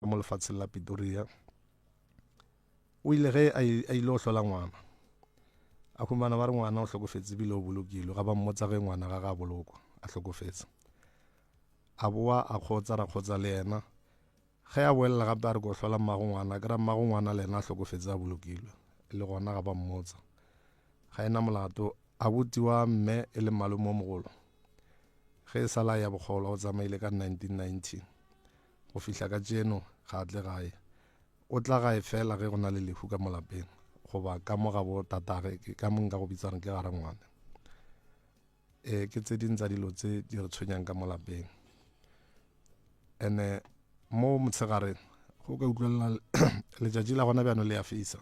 Mo lefatsheng la Pitoria. O ile ge a ile go hlola ngwana, a humana ba re ngwana o hlokofetse ebile o bolokilwe. Ga ba mmotsa ge ngwana ga ga bolokwa a hlokofetse. A boa a kgotsa ra kgotsa le yena. Ge a boelela gape a re ko hlola mmago ngwana, ke ra mmago ngwana le yena a hlokofetse a bolokilwe. Le gona ga ba mmotsa. Ga ena molato. Abuti wa mme e le malome o mogolo. Ge e sa la ya bokgolwa o tsamaile ka 1990. Go fihla ka tšeno ga a tle gae. O tla gae fela ge go na le lehu ka mo lapeng goba ka mo ga bo tatage, ke ka mo nka go bitsa gore ke ga rangwane. E, ke tse ding tsa dilo tse di re tshwenyang ka mo lapeng. Ene mo motshegareng go ka utlwelela letšatši la gona bjano le ya fisa.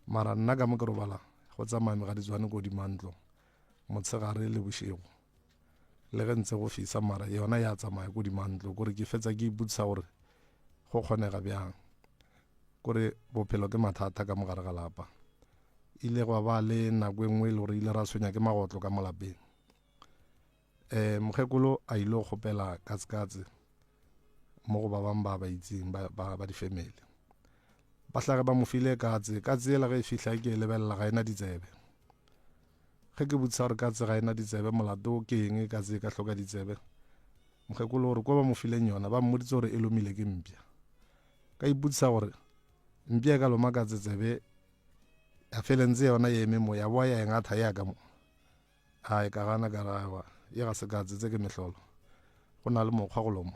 Mara nna ka mo ke robala go tsamaya megaditswane ko godimo ntlo motshegare le bošego. Le ge ntse go fisa mara yona ya tsamaya ko godimo ntlo kore ke fetsa ke ipotsa gore go kgonega bjang. Kore bophelo ke mathata ka mogare ga lapa. Ile gwa ba le nako e nngwe e le gore ile ra tshwenya ke magotlo ka mo lapeng. Um mokgekolo a ile go kgopela katsekatse mo go ba bang ba ba itseng ba, ba, ba di-family. Ba hlage ba mo file katse, katse yela ge e fihla ke e lebelela ga ena ditsebe. Ge ke botsisa gore katse ga ena ditsebe molato ke eng katse e ka hloka ditsebe, mokgekolo gore ko ba mo fileng yona ba mmoditse gore e lomile ke mpša. Ka ipotsisa gore mpša e ka loma katse tsebe ya felentse yona e eme mo ya boa ya e ngatha ya ka mo. Ai ka gana ka re aowa ye ga se katse tse ke mehlolo. Go na le mokgwa go lomo.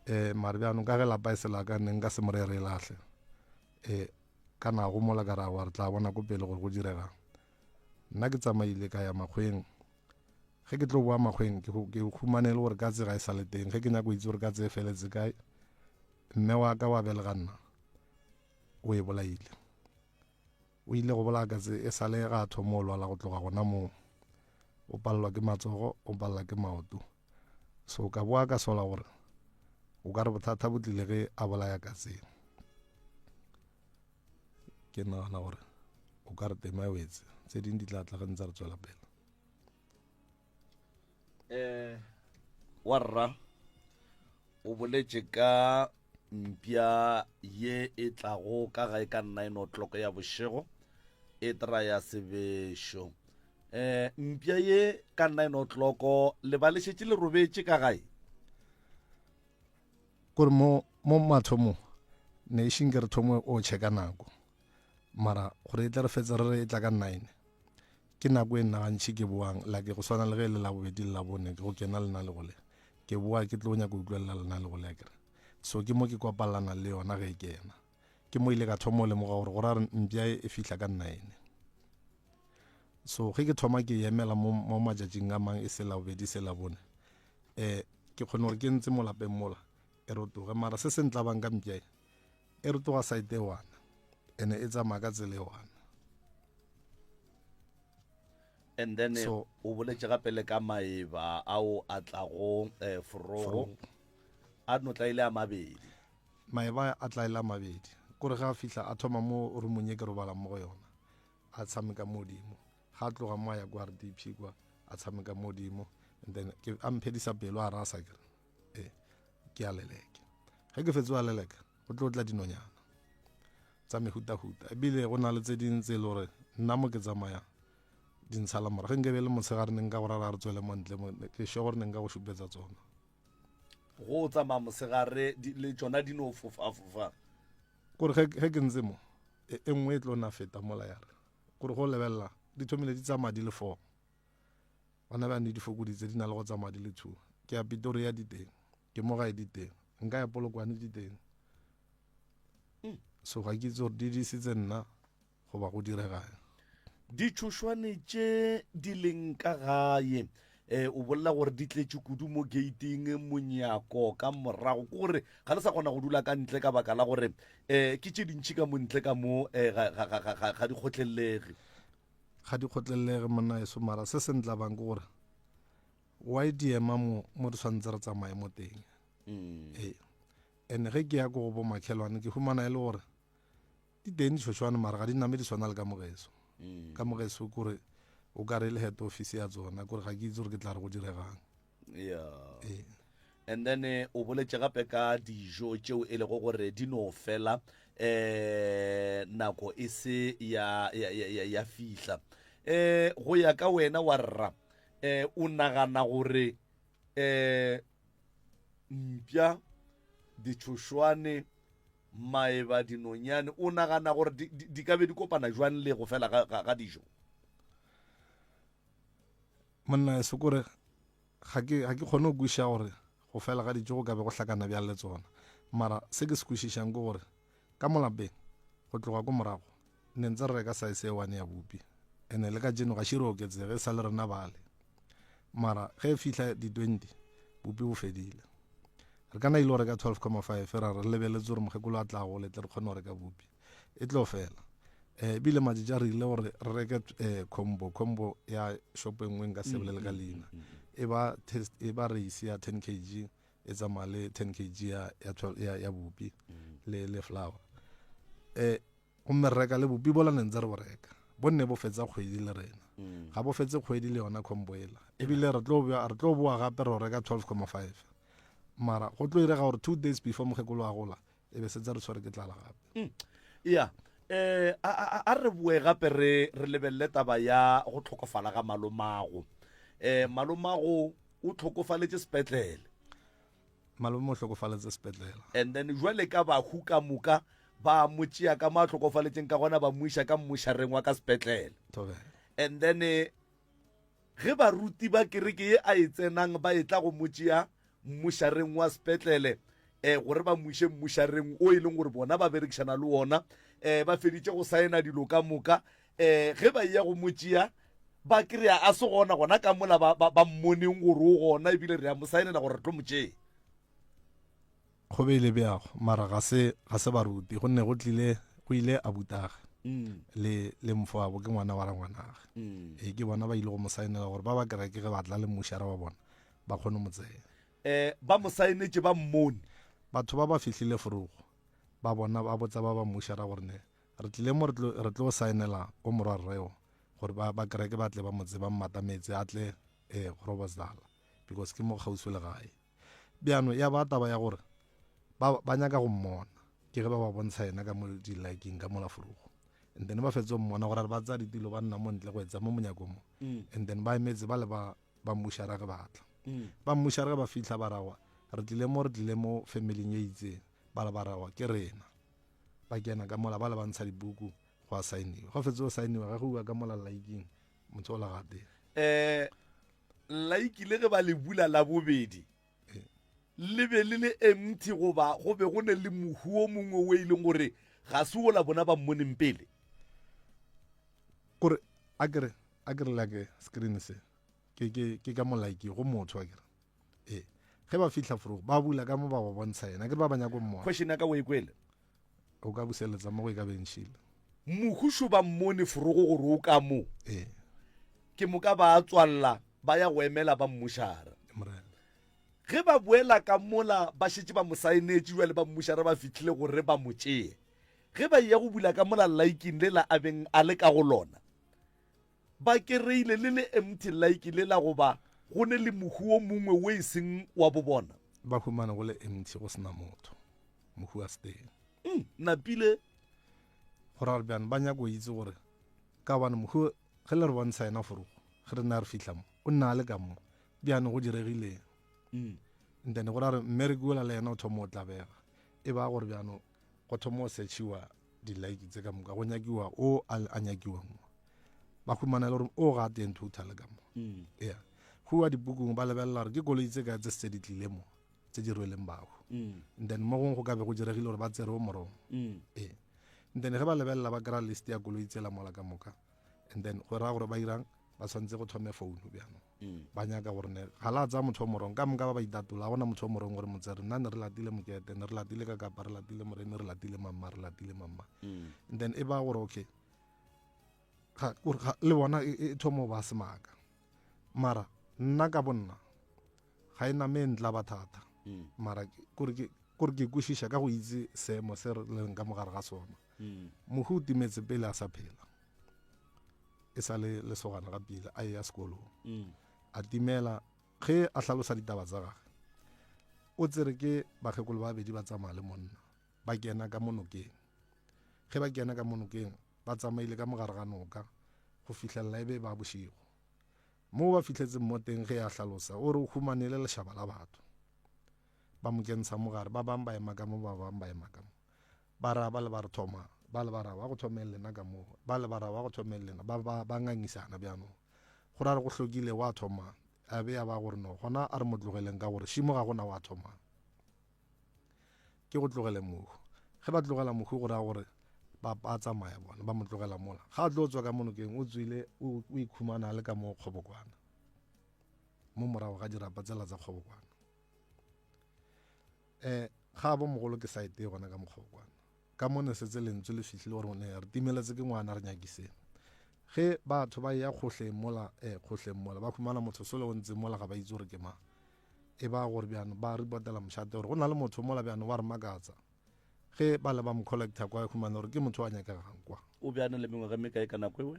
Eh mare bjanong ka ge lapa e se la ka ne nka se mo re re e lahle. Eh ka na gomola ka re aowa re tla bona ko pele gore go diregang. Nna ke tsamaile ka ya makgweng. Ge ke tlo boa makgweng ke ke humane le gore katse ga e sa le teng. Ge ke nyaka go itse gore katse e feletse kae, mme wa ka wa belega nna o e bolaile. O ile go bolaya katse e sa le ga a thoma o lwala go tloga gona moo. O palelwa ke matsogo, o palelwa ke maoto. So ka boa ka sola gore o ka re bothata bo tlile ge a bolaya katse. Ke nagana gore o ka re tema e wetse, tse ding di tla tla ge ntse re tswela pele. Eh warra o boletše ka mpša ye e tlago ka gae ka 9 o'clock ya bošego e traya sebešo. Eh mpša ye ka 9 o'clock le ba le šetše le robetše ka gae? Kore mo mo mathomong ne e šeng ke re thomo o checka nako mara gore e tla re fetsa re re e tla ka 9 Ke nako e nna gantši ke boang, like go swana le ge e le Labobedi le Labone, ke go kena lena le gole. Ke boa ke tlo nyaka go utlwelela lena le gole akere. So ke mo ke kopalelana le yona ge e kena. Ke mo ile ka thoma go lemoga gore go ra re mpša e e fihla ka nine. So ge ke thoma ke emela mo, mo matšatšing a mang e se Labobedi e se Labone, eh ke kgone gore ke ntse mo lapeng mola e rotoge. Mara se se ntlabang ka mpša e, e rotoga side e one ene e tsamaya ka tsela e one. And then so, o boletše gape le ka maeba ao a tlago eh, forogo a no tla ile a mabedi. Maeba a tla ile a mabedi kore ge a fihla a thoma mo rumong ye ke robalang mo go yona a tshameka mo godimo ga a tloga mo a ya kwa RDP kwa a tshameka mo godimo and then ke a mphedisa pelo a rasa kere e ke a leleke ge ke fetse wa leleka go tlo tla dinonyana tsa mehutahuta ebile go na le tse ding tse e le gore nna mo ke tsamayang di ntshala morago ge nke be le motshegare ne nka go rara re tswele mo ntle mo ke sure gore ne nka go šupetsa tsona go tsamaya mosegare le tsona di no fofafofa kore ge ke ntse mo e, e nngwe e tlo na feta mola ya re kore go lebelela di thomile di tsamaya di le four gona bjane di fokoditse di na le go tsamaya di le two ke ya Pretoria di teng ke mo gae di teng nka ya Polokwane di teng mm. so ga ke itse gore di disitse nna goba go diregang ditšhošwane tše di leng ka gae eh o bolela gore di tletše kudu mo gating monyako ka morago ke gore ga le sa kgona go dula ka ntle ka baka la gore eh ke tše dintšhi ka mo ntle ka mo eh ga di kgotlelelege Ga di kgotlelelege monna eso mara se se ntlabang ke gore why di ema mo mo re tshwanetse re tsamaye mo teng mm. ee and ge ke ya ko go bo makhelwane ke humana e le gore di teng ditšhošwane mara ga di name di tshwana le ka mogeso mm. ka mogeso kore o ka re le head office ya tsona kore ga ke itse gore ke tla re go diregang yeah. ee. And then eh, o boletše gape ka dijo tšeo e lego gore di no fela eh nako e se ya ya ya, ya fihla. Eh go ya ka wena wa rra eh o nagana gore eh mpša ditšhošwane maeba dinonyane o nagana gore di, di, di ka be di kopana jwang le go fela ga, ga, ga dijo? Monna sekore Ga ke, ga ke kgone go kwešiša gore go fela ga dijo go ka be go hlakana bjang le tsona. Mara se ke se kwešišang ke gore ka mo lapeng, go tloga ko morago, ne ntse re reka saese e one ya bupi. Ene le kajeno ga še re oketsege, e sa le rena bale. Mara ge e fihla di 20, bupi bo fedile. Re ka na ile go reka 12,5 ra re lebeletse gore mokgekolo a tla gole tle re kgone go reka bupi. E tlo fela. Eh, ebile matšatši a re ile gore re reke eh, combo combo ya shop e nngwe nka se bolele ka mm, leina mm, mm, e ba test e ba race ya 10 kg e tsamaya le 10 kg ya ya ya, ya bupi le le flour eh gomme re reka le bupi bola ne ntse re bo reka bo nne bo fetsa kgwedi le rena ga bo fetse kgwedi le yona combo ela ebile re tlo re tlo boa gape re reka 12,5 mara go tlo irega gore two days before mokgekolo a gola e be setse re tshwere ke tlala gape mm. ya eh a a re boe gape re re lebelele taba ya go tlhokofala ga malomago eh malomago o tlhokofaletše sepetlele malome o hlokofaletse sepetlele and then jwale ka bahu ka moka ba mo tšea ka mo a tlhokofaletšeng ka gona ba mo iša ka mmošareng wa ka sepetlele and then eh, Ge baruti ba kereke ye a e tsenang ba etla go mo tšea mmušareng wa sepetlele um gore ba mo iše mmušareng o e leng gore bona ba berekišana le wona um ba feditše go saena dilo ka moka um ge ba eya go mo tšea ba kry-a a se gona gona ka mola ba, ba, ba mmoneng gore o gona ebile re a mo saenela gore re tlo mo tšea. Go be ile bjago mara ga se ga se baruti gonne go tlile go ile abutage mm. le le mfoabo ke ngwana wa rangwanage mm. e ke bona ba ile go mo saenela gore ba ba kereke ge ba tla le mmušara wa bona ba kgone mo tseya eh ba mo saenetše ba mmone batho ba ba fihlile forogo ba bona ba botsa ba ba mmušara gore ne re tlile mo re tlo saenela o morwa rreo gore ba ba kereke ba tle ba mo tseba mmatametse a tle eh go robosdala because ke mo kgauswi le gae Bjano ya ba taba ya gore ba ba nyaka go mmona ke ge ba ba bontsha yena ka mo di-liking ka mola forogo and then ba fetse go mmona gore ba tsaya ditilo ba nna mo ntle go etsa mo monyakong mo mm. and then ba emetse ba le ba ba mmušara ge ba tla mm. ba mmušara ge ba fitlha ba rawa re tlile mo re tlile mo familing e itseng ba le ba rawa ke rena ba kena ka mola ba le ba ntsha dibuku go a saeniwa go fetse go saeniwa ga go uwa ka mola liking motho o la gate um Laiki le ge ba le bula la bobedi, le be le le empty goba go be go ne le mohu o mongwe o e leng gore ga se wola bona ba mmoneng pele? Kore a kere a kere like screen se ke ke ke ka mo like go motho a kere ee ge ba fihla fro ba bula ka mo ba ba bontsha yena ke ba ba nyako mmona. Question ya ka o e kwele? O ka buseletsa mo go e ka beng šile. Mohušo ba mmone forogo gore o ka mo. Ee. Ke moka ba tswalla ba ya go emela ba mmušara. Morena. Ge ba boela ka mola ba šetše ba mo saenetše bjale ba mmušara ba fihlile gore ba mo tšee. Ge ba eya go bula ka mola laiking lela a beng a le ka go lona, ba kereile le le empty laiki lela goba go ne le mohu o mongwe wo e seng wa bo bona. Ba humane go le empty go se na motho. Mohu a se teng. Mm, napile. Go ra gore bjang ba nyaka go itse gore ka gobane mohu ge le re bontsha yena forogo ge re ne re fihla mo o nna a le ka mo bjane go diregileng. Mm. And then go ra gore mmereki ola le yena o thoma o tlabega e ba gore bjano go thoma go searchiwa di-like tse ka moka go nyakiwa o a nyakiwang mo ba humana le gore o ga teng total ka mo mm. yeah go wa dipukung ba lebelela gore ke koloi tse ka tse se di tlile mo tse di rweleng bahu mm. and then mo gongwe go ka be go diregile gore ba tsere o morong mm. ee and then ge ba lebelela ba kry-a list ya koloi tsela mola ka moka and then go raya gore ba irang ba tshwanetse go thome founu bjanong mm. ba nyaka gore ne ga la tsaya motho o morong ka moka ba ba itatola ga gona motho o morong gore motsere nna ne re latile mokete ne re latile ka kapa re latile morene re latile mamma re latile mamma mm. and then e ba gore okay ga, ga, le bona e, e thoma ba semaka mara nna ka bonna ga e name ntla ba thata mm. mara kore ke kore ke kwešiša ka go itse seemo se re leng ka mogare ga sona mm. mohu o timetse pele a sa phela e sa le lesogana ga pele a eya sekolong mm. a timela ge a hlalosa ditaba tsa gage O tsere ke bakgekolo ba babedi ba tsamaya le monna, ba kena ka mo nokeng. Ge ba kena ka mo nokeng, ba tsamaile ka mogare ga noka go fihlelela e be ba bošego. Mo ba fihletseng mo teng ge a hlalosa, o re o humane le lešaba la batho. Ba mo kentsha mo gare, ba bang ba ema ka mo, ba bang ba ema ka mo. Ba ra ba le ba re thoma, ba le ba ra wa go thomeng lena ka mo, ba le ba ra wa go thomeng lena, ba ba ba ngangisana bjanong. Go ra re go hlokile wa thoma, a be a ba gore no, gona a re mo tlogeleng ka gore šimo ga gona wa thomang. Ke go tlogele mohu. Ge ba tlogela mohu go raya gore ba ba tsamaya bona, ba mo tlogela mola. Ga a tlo tswa ka mo nokeng, o tswile o o ikhumana a le ka mo kgobokwana. Mo morago ga dirapa tsela tsa kgobokwana. Eh ga bo mogolo ke saete gona ka mokgobokwana. Ka mo ne setse lentswe le fihlile gore ne re timeletse ke ngwana re nyakiseng. Ge batho ba ya kgohleng mola eh kgohleng mola ba khumana motho sole o ntse mola ga ba itse gore ke mang. E ba gore bjano ba reportela mošate gore go na le motho mola bjano wa re makatsa. Ge ba le ba mo collector kwa khumana gore ke motho wa nyakegang kwa. O bjana le mengwaga mekae ka nako ewe?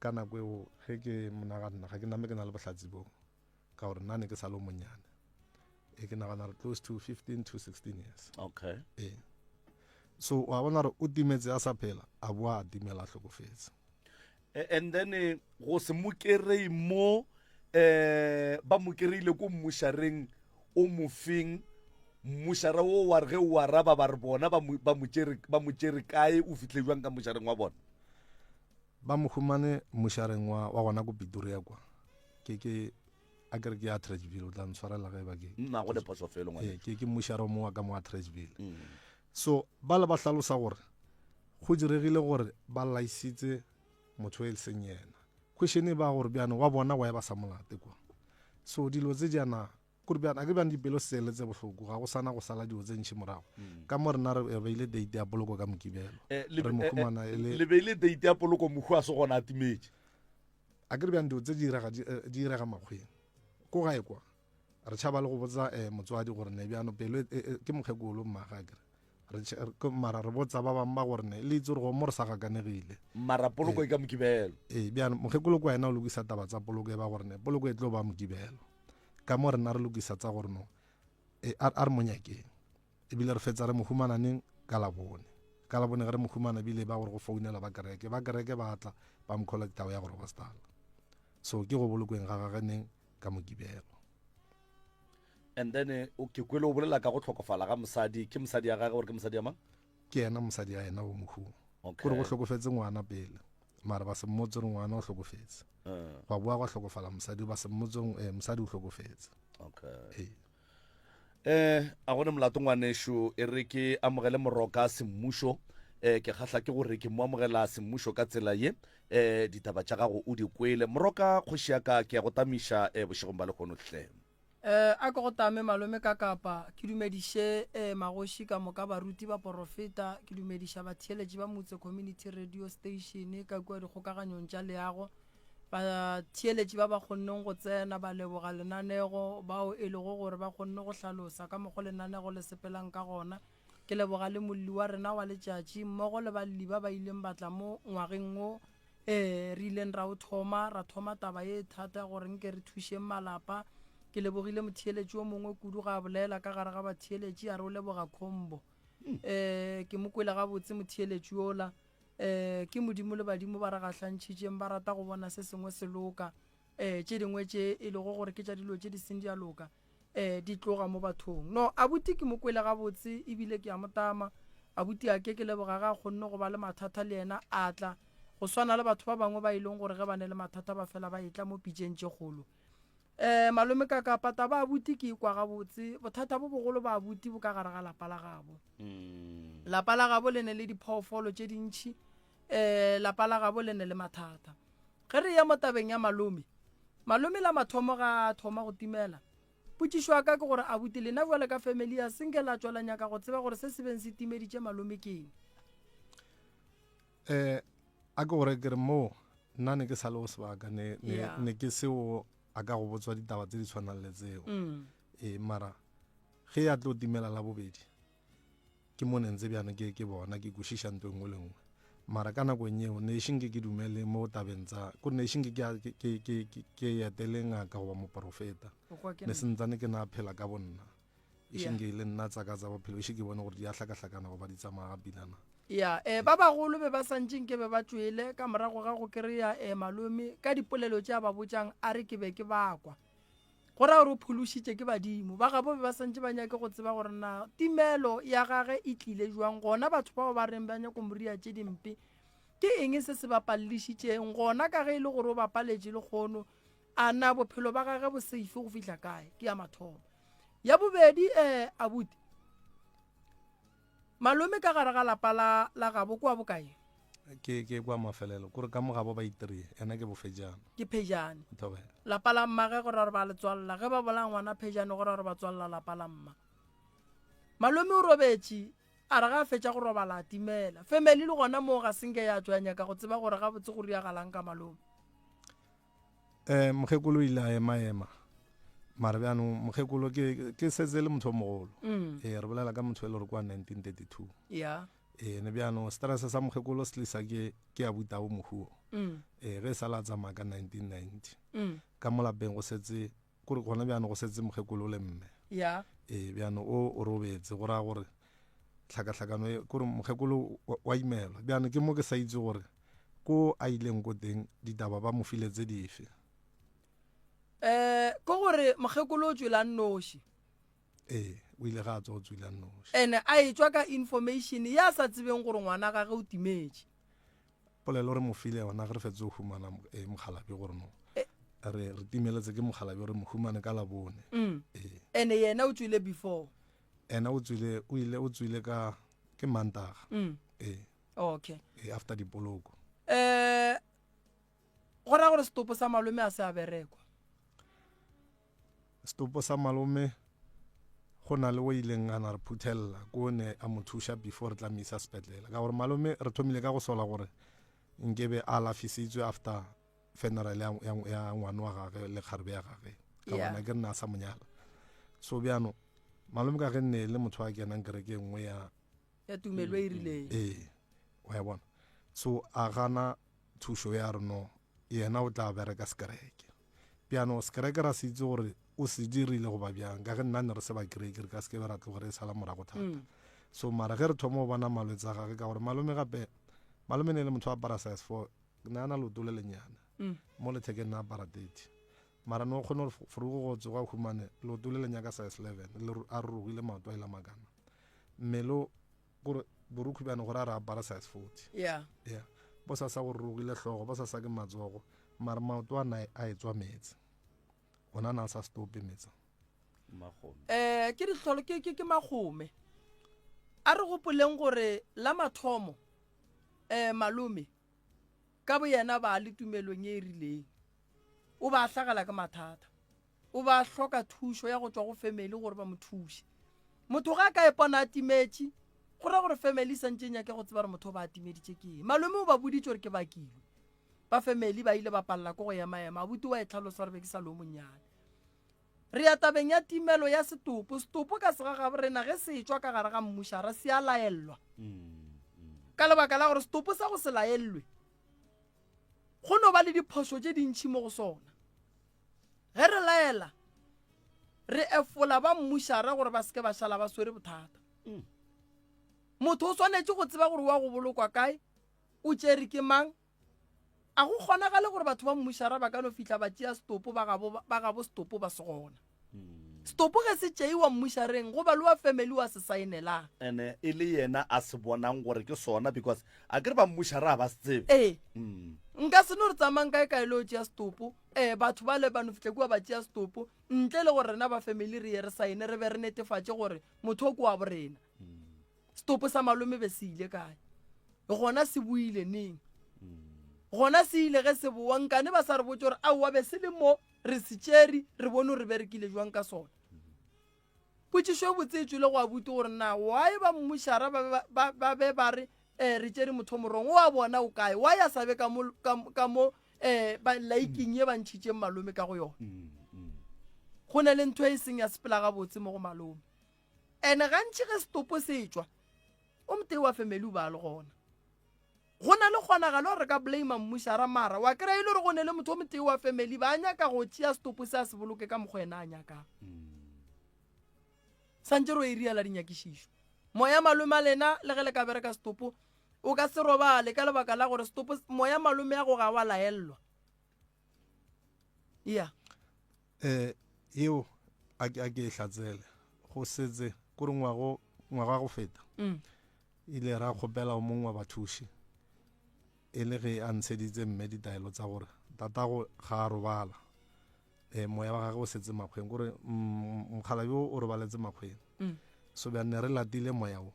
Ka nako eo ge ke monaganna ga ke name ke na le bohlatse boo. Ka gore nna ne ke sa le monnyane e ke nagana re close to 15 to 16 years. Okay. Ee. So wa bona gore o timetse a sa phela, a boa a timela a hlokofetse. And then eh, go se mo kerei mo eh ba mo kereile ko mmušareng o mofeng mmušara wo wa re ge o araba ba re bona ba mo ba mo tšere ba mo tšere kae o fihle jwang ka mmušareng wa bona? Ba mo humane mmušareng wa wa gona ko Pretoria kwa. Ke ke a ke re ke Atteridgeville o tla ntshwarela ge ba ke. Nna go le phoso felo ngwana. Ee, ke ke mmušara o mongwe wa ka mo Atteridgeville. Mm. So ba le ba hlalosa gore go diregile gore ba laisitse motho e seng yena. Question e ba gore bjano wa bona wa e ba sa molate kwa. So dilo tse jana kore bjana a ke bjang dipelo sele tse bohloko ga go sana go sala dilo tse ntši morago. Mm. Ka mo rena re beile date ya poloko ka Mokibelo. Eh, re mo eh, eh, humana e le le beile date ya poloko mohu a se gona a timetše. A ke re bjang dilo tse di direga di direga makgweng. Ko gae kwa re tšhaba le go botsa eh, motswadi gore ne bjano pelo e, e, e, ke mokgekolo mmaga a kere re mara re botsa ba bangwe ba gore ne le itse gore go mo re sa gakanegile. Mara poloko e ka Mokibelo. Ee, bjano mokgekolo kwa yena o lokisa taba tsa poloko e ba gore ne poloko e tlo ba Mokibelo. Ka mo rena re lokisa tsa gore no e, a, a re mo nyakeng. Ebile re fetsa re mo humana neng? Ka Labone. Ka Labone ge re mo humana ebile e ba gore go founela ba kereke. Ba kereke ba tla ba mo collecta o ya go Robastala. So ke go bolokweng ga gage neng? Ka Mokibelo. And then eh, o ke kwele o bolela ka go hlokofala ga mosadi, ke mosadi ya gage gore ke mosadi ya mang? Ke yena mosadi ya yena o mohu. Okay. Kore go hlokofetse ngwana pele. Mara ba se mmotse gore ngwana o hlokofetse. Uh. Gwa boa gwa hlokofala mosadi ba se mmotse gore eh, mosadi o hlokofetse. Okay. Ee. Eh, a gone molato ngwanešu, e re ke amogele moroka semmušo. Eh, ke kgahla ke gore ke mo amogela semmušo ka tsela ye. Eh, ditaba tša gago o di kwele. Moroka, kgoši ya ka, ke ya go tamiša eh, bošegong ba lehono hle. Eh, a ke go tame malome ka kapa, ke dumediše eh, magoši ka moka, baruti, baporofeta, ke dumediša batheeletši ba Motse Community Radio Station ka kua dikgokaganyong tša leago, batheeletši ba ba kgonneng go tsena ba leboga lenanego, bao e lego gore ba kgonne go hlalosa ka mokgo lenanego le sepelang ka gona. Ke leboga le molli wa rena wa letšatši mmogo le balli ba ba ileng ba tla mo ngwageng wo Ee, re ileng ra o thoma, ra thoma taba ye e thata gore nke re thušeng malapa. Ke lebogile motheeletši o mongwe kudu ga a bolela ka gare ga batheeletši a re o leboga combo. Um ke mo kwele gabotse motheeletši yola. Um ke Modimo le badimo ba re gahlantšhitšeng ba rata go bona se sengwe se loka. Um tše dingwe tše e lego gore ke tša dilo tše di seng di a loka eh di tloga mo bathong. No, abuti ke mo kwele gabotse ebile ke a mo tama. Abuti ake ke leboga ge a kgonne go ba le mathata le yena a tla. Go swana le batho ba bangwe ba e leng gore ge ba ne le mathata ba fela ba etla mo pitšeng tše kgolo. Eh malome Kakapa taba abuti ke e kwa gabotse. Bothata bo bogolo ba abuti bo ka gare ga lapa la gabo. Lapa la gabo le ne le diphoofolo tše dintši. Eh lapa la gabo le ne le mathata. Ge re eya mo tabeng ya malome, malome la mathomo ga a thoma go timela, potšišo ya ka ke gore abuti lena bjale ka family ya senke la tšwa la nyaka go tseba gore se se beng se timeditše malome ke eng? Eh, a ke gore ke re moo nna ne ke sa le go sebaka ne, ne, Yeah. ne ke seo a ka go botswa ditaba tse di tshwanang le tseo. Mm. Ee, mara ge ya tlo timela la bobedi Ke mo ne ntse bjano ke, ke bona, ke kwešiša nto e nngwe le nngwe. Mara ka nakong yeo, ne ešeng ke ke dumele mo tabeng tsa, kore ne ešeng ke ke, ke, ke, ke, ke etele ngaka goba moporofeta. O kwa ke Ne nna. sentsane ke na phela ka bonna. E Yeah. šeng ke le nna tsaka tsa bophelo e še ke bone gore di a hlakahlakana goba di tsamaya ga pilana. Ya, eh, ba bagolo be ba santše nke be ba tšwele ka morago ga go kry-a eh, malome ka dipolelo tše a ba botšang a re ke be ke ba kwa. Go ra gore o phološitše ke badimo. Ba gabo be ba santše ba nyake go tseba gore na timelo ya gage e tlile jwang gona batho bao ba reng ba nyako mo ria tše dimpe ke eng se se ba palelišitšeng gona ka ge e le gore o ba paletše lekgono a na bophelo ba gage bo safe go fihla kae ke ya mathomo. Ya bobedi eh abuti Malome ka gare ga lapa la la gabo kwa bokae? Ke ke kwa mafelelo kore ka mo gabo ba itrie ena ke bofejane. Ke phejane. Thobela. Lapa la mmage go ra gore ba le tswalla ge ba bolaya ngwana phejane go ra gore ba tswalla lapa la mma. Malome o robetše a re ga a fetša go robala a timela. Family le gona moo ga se nke ya tšwa ya nyaka go tseba gore gabotse go riagalang ka malome. Um mokgekolo o ile a ema ema mara bjanong mokgekolo ke ke setse le motho o mogolo mm. ee re bolela ka motho e le gore kwa 1932 yeah ee ne bjanong stress sa mokgekolo se tlisa ke ke a butao mohuo mm. ee ge e sala a tsamaya ka 1990 mm. ka mo lapeng go setse kore gona bjanong go setse mokgekolo le mme yeah ee bjanong o o robetse go raya gore tlhakatlhakano e kore mokgekolo wa imelwa bjanong ke mo ke sa itse gore ko a ileng ko teng ditaba ba mo file tse dife um ke gore mokgekolo o tswela nnoši ee o ile ga a tswa o tswile nnoši ene a e tswa ka information ya sa tsebeng gore ngwana gage o timetše polelo re mo file yona ge re fetse go humana eh, mokgalabje gore no eh. re re timeletse ke mokgalabje re mo humane ka labone mm. ee ene yena o tswile before ena o tswile o ile o tswile ka ke mantaga mm. ee okay ee after dipoloko eh go ra gore setopo sa malome a se a berekwa setopo sa malome go na le o ileng a na re phuthelela ko ne a mo thuša before re tla mo isa sepetlela ka gore malome re thomile ka go sola gore nkebe a alafisitswe after funeral ya, ya, ya ngwana wa gage le kgarebe ya gage ka Yeah. gona ke re ne a sa monyala so bjano malome ka ge nne le motho a kenang kereke e nngwe ya ya tumelo e rileng ee wa ya bona so a gana thušo ya re no yena o tla bereka sekereke bjano sekereke ra se itse gore o se dirile goba bjang ka ge nna ne re se ba kereke re ka se ke be ra tloga re e sala morago thata Mm. so mara ge re thoma go bona malwetse a gage ka gore malome gape malome ne e le motho wa apara size four ne a na leoto le lenyane Mm. mo lethekeng ne apara 30 mara ne o kgone gore forogo go tsoga humane leoto le le nyaka size 11 le a rurugile maoto a ile makana mmele o gore borukhu bjane gore a re apara size 40 yeah yeah bo sa sa go rurugile hlogo bo sa sa ke matsogo mara maoto a na a etswa meetse ona na a sa stope meetse Magome. eh ke dihlolo ke ke ke magome a re gopoleng gore la mathomo eh malome ka boyena ba le tumelong e e rileng o ba hlagela ke mathata O ba hloka thušo ya go tšwa go family gore ba mo thuše. Motho ga a ka ipona a timetše, go ra gore family e santše e nyake go tseba gore motho o ba timeditše ke eng. Malome o ba boditše gore ke bakilwe. Ba family ba ile ba palela ke go ema-ema. Abuti wa e tlhalosa gore be ke sa le o monnyane. Re ya tabeng ya timelo ya setopo. Setopo ka segagabo rena ge se etšwa ka gare ga mmušara se a laellwa. Ka lebaka la gore setopo sa go se laellwe go no ba le diphošo tše dintši mo go sona. Ge re laela, re efola ba mmušara gore ba se ke ba šala ba swere bothata. Mm. Motho o swanetše go tseba gore wa go bolokwa kae, o tšere ke mang. A go kgonagale gore batho ba mmušara ba ka no fihla ba tšea setopo ba gabo ba gabo setopo ba se gona. Mm. Setopo ge se tšeiwa mmušareng go ba le wa family wa se saenelang. Ene e le yena a se bonang gore ke sona because a ke re ba mmušara a ba se tsebe. Ee. Mm. Nka se no re tsamayng kae kae le o tšea setopo Ee, batho bale ba no fihla kua ba tšea setopo ntle le gore rena ba family re ye re saene re be re netefatše gore motho o ke wa borena. Setopo sa malome be se ile kae? Gona se boile neng? Gona se ile ge se boa nkane ba sa re botše gore aowa be se le mo re se tšere re bone gore re berekile jwang ka sona. Potšišo e botse e tšwele go abuti gore na why ba mmušara ba ba ba be ba re eh re tšere motho morong o a bona o kae why a sa be ka mo ka, ka mo eh ba laiking ye ba ntšhitšeng malome ka go yona go ne le ntho e seng ya sepela gabotse mo go malome ene gantši ge setopo se tšwa o motee wa family o ba le gona Go na le kgonagalo gore re ka blame mmušara mara wa kry-a e le gore go ne le motho o motee wa family ba nyaka go tšea setopo se a se boloke ka mokgwa ena a nyakang. Santše ro e riela dinyakišišo. Moya malome a lena le ge le ka bereka setopo o ka se robale ka lebaka la gore setopo moya malome ya go ga wa laellwa. Ya. Eh yeo a ke a ke e hlatsele go setse kore ngwago ngwaga go feta mm. ile ra kgopela o mongwe wa bathuši e le ge a ntsheditse mme ditaelo tsa gore tatago ga a robala um moya wa gagwe o setse makgweng kore mm, mokgala yo o robaletse makgweng mm. so bja ne re latile moya o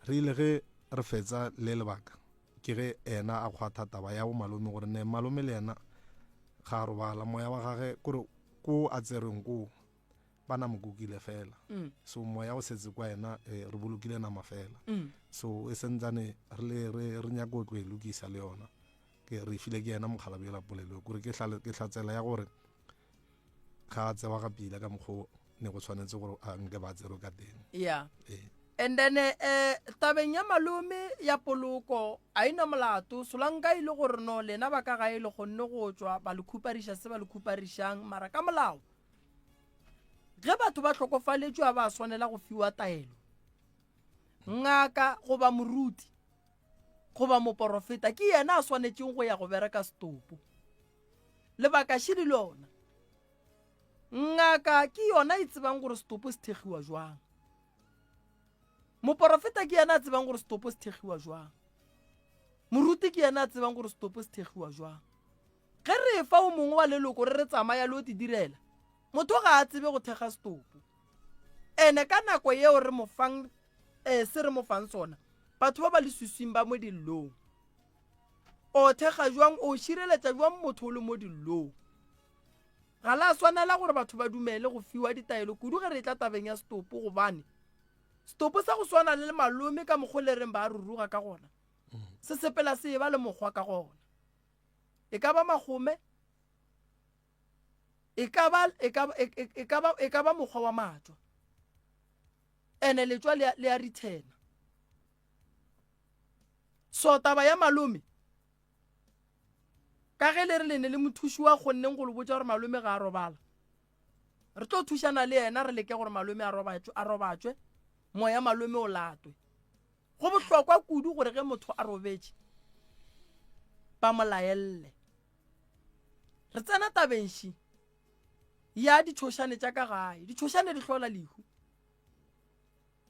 re ile ge re fetsa le lebaka ke ge ena a kgwatha taba ya bo malome gore ne malome le yena ga a robala moya wa gage kore ko a tserweng koo ba na mo kukile fela mm. so moya o setse kwa yena eh, re bolokile nama fela mm. so e sentsane re le re re nyaka go tlo e lokisa le yona ke re file ke yena mokgala bjela polelo kore ke ke hlatsela ya gore ga a tsewa ga pila ka mokgo ne go tshwanetse gore a nke ba tserwe ka teng yeah ee. And then eh tabeng ya malome ya poloko a ina molato solanka e le gore no lena ba ka gae le kgonne go tšwa ba le khupariša se ba le khuparišang mara ka molao Ge batho ba hlokofaletšwe a ba swanela go fiwa taelo. Ngaka goba moruti goba moporofeta ke yena a swanetšeng go ya go bereka setopo. Lebaka šidi lona. Ngaka ke yona e tsebang gore setopo se thekgiwa jwang. Moporofeta ke yena a tsebang gore setopo se thekgiwa jwang. Moruti ke yena a tsebang gore setopo se thekgiwa jwang. Ge re efa o mongwe wa leloko re re tsamaya le o te direla, motho ga a tsebe go thekga setopo. Ene ka nako yeo re mo fang eh, se re mo fang sona, batho ba ba leswiswing ba mo dillong. O thekga jwang, o šireletša jwang motho o le mo dillong? Ga la swanela gore batho ba dumele go fiwa ditaelo kudu ge re etla tabeng ya setopo gobane setopo sa go swana le malome ka mokgo le reng ba a ruruga ka gona se sepela se eba le mokgwa ka gona. E ka ba magome, e ka ba, e ka ba, e, e, e ka ba, e ka ba mokgwa wa matšwa. Ene letšwa le, le a rithena. So taba ya malome, ka ge le re le ne le mothuši wa kgonneng go le botša gore malome ga a robala, re tlo thušana le yena re leke gore malome a robatšwe, a robatšwe, moya malome o latwe. Go bohlokwa kudu gore ge motho a robetše ba mo laelle. Re tsena tabeng ši ya ditšhošane tša ka gae. Ditšhošane di hlola lehu.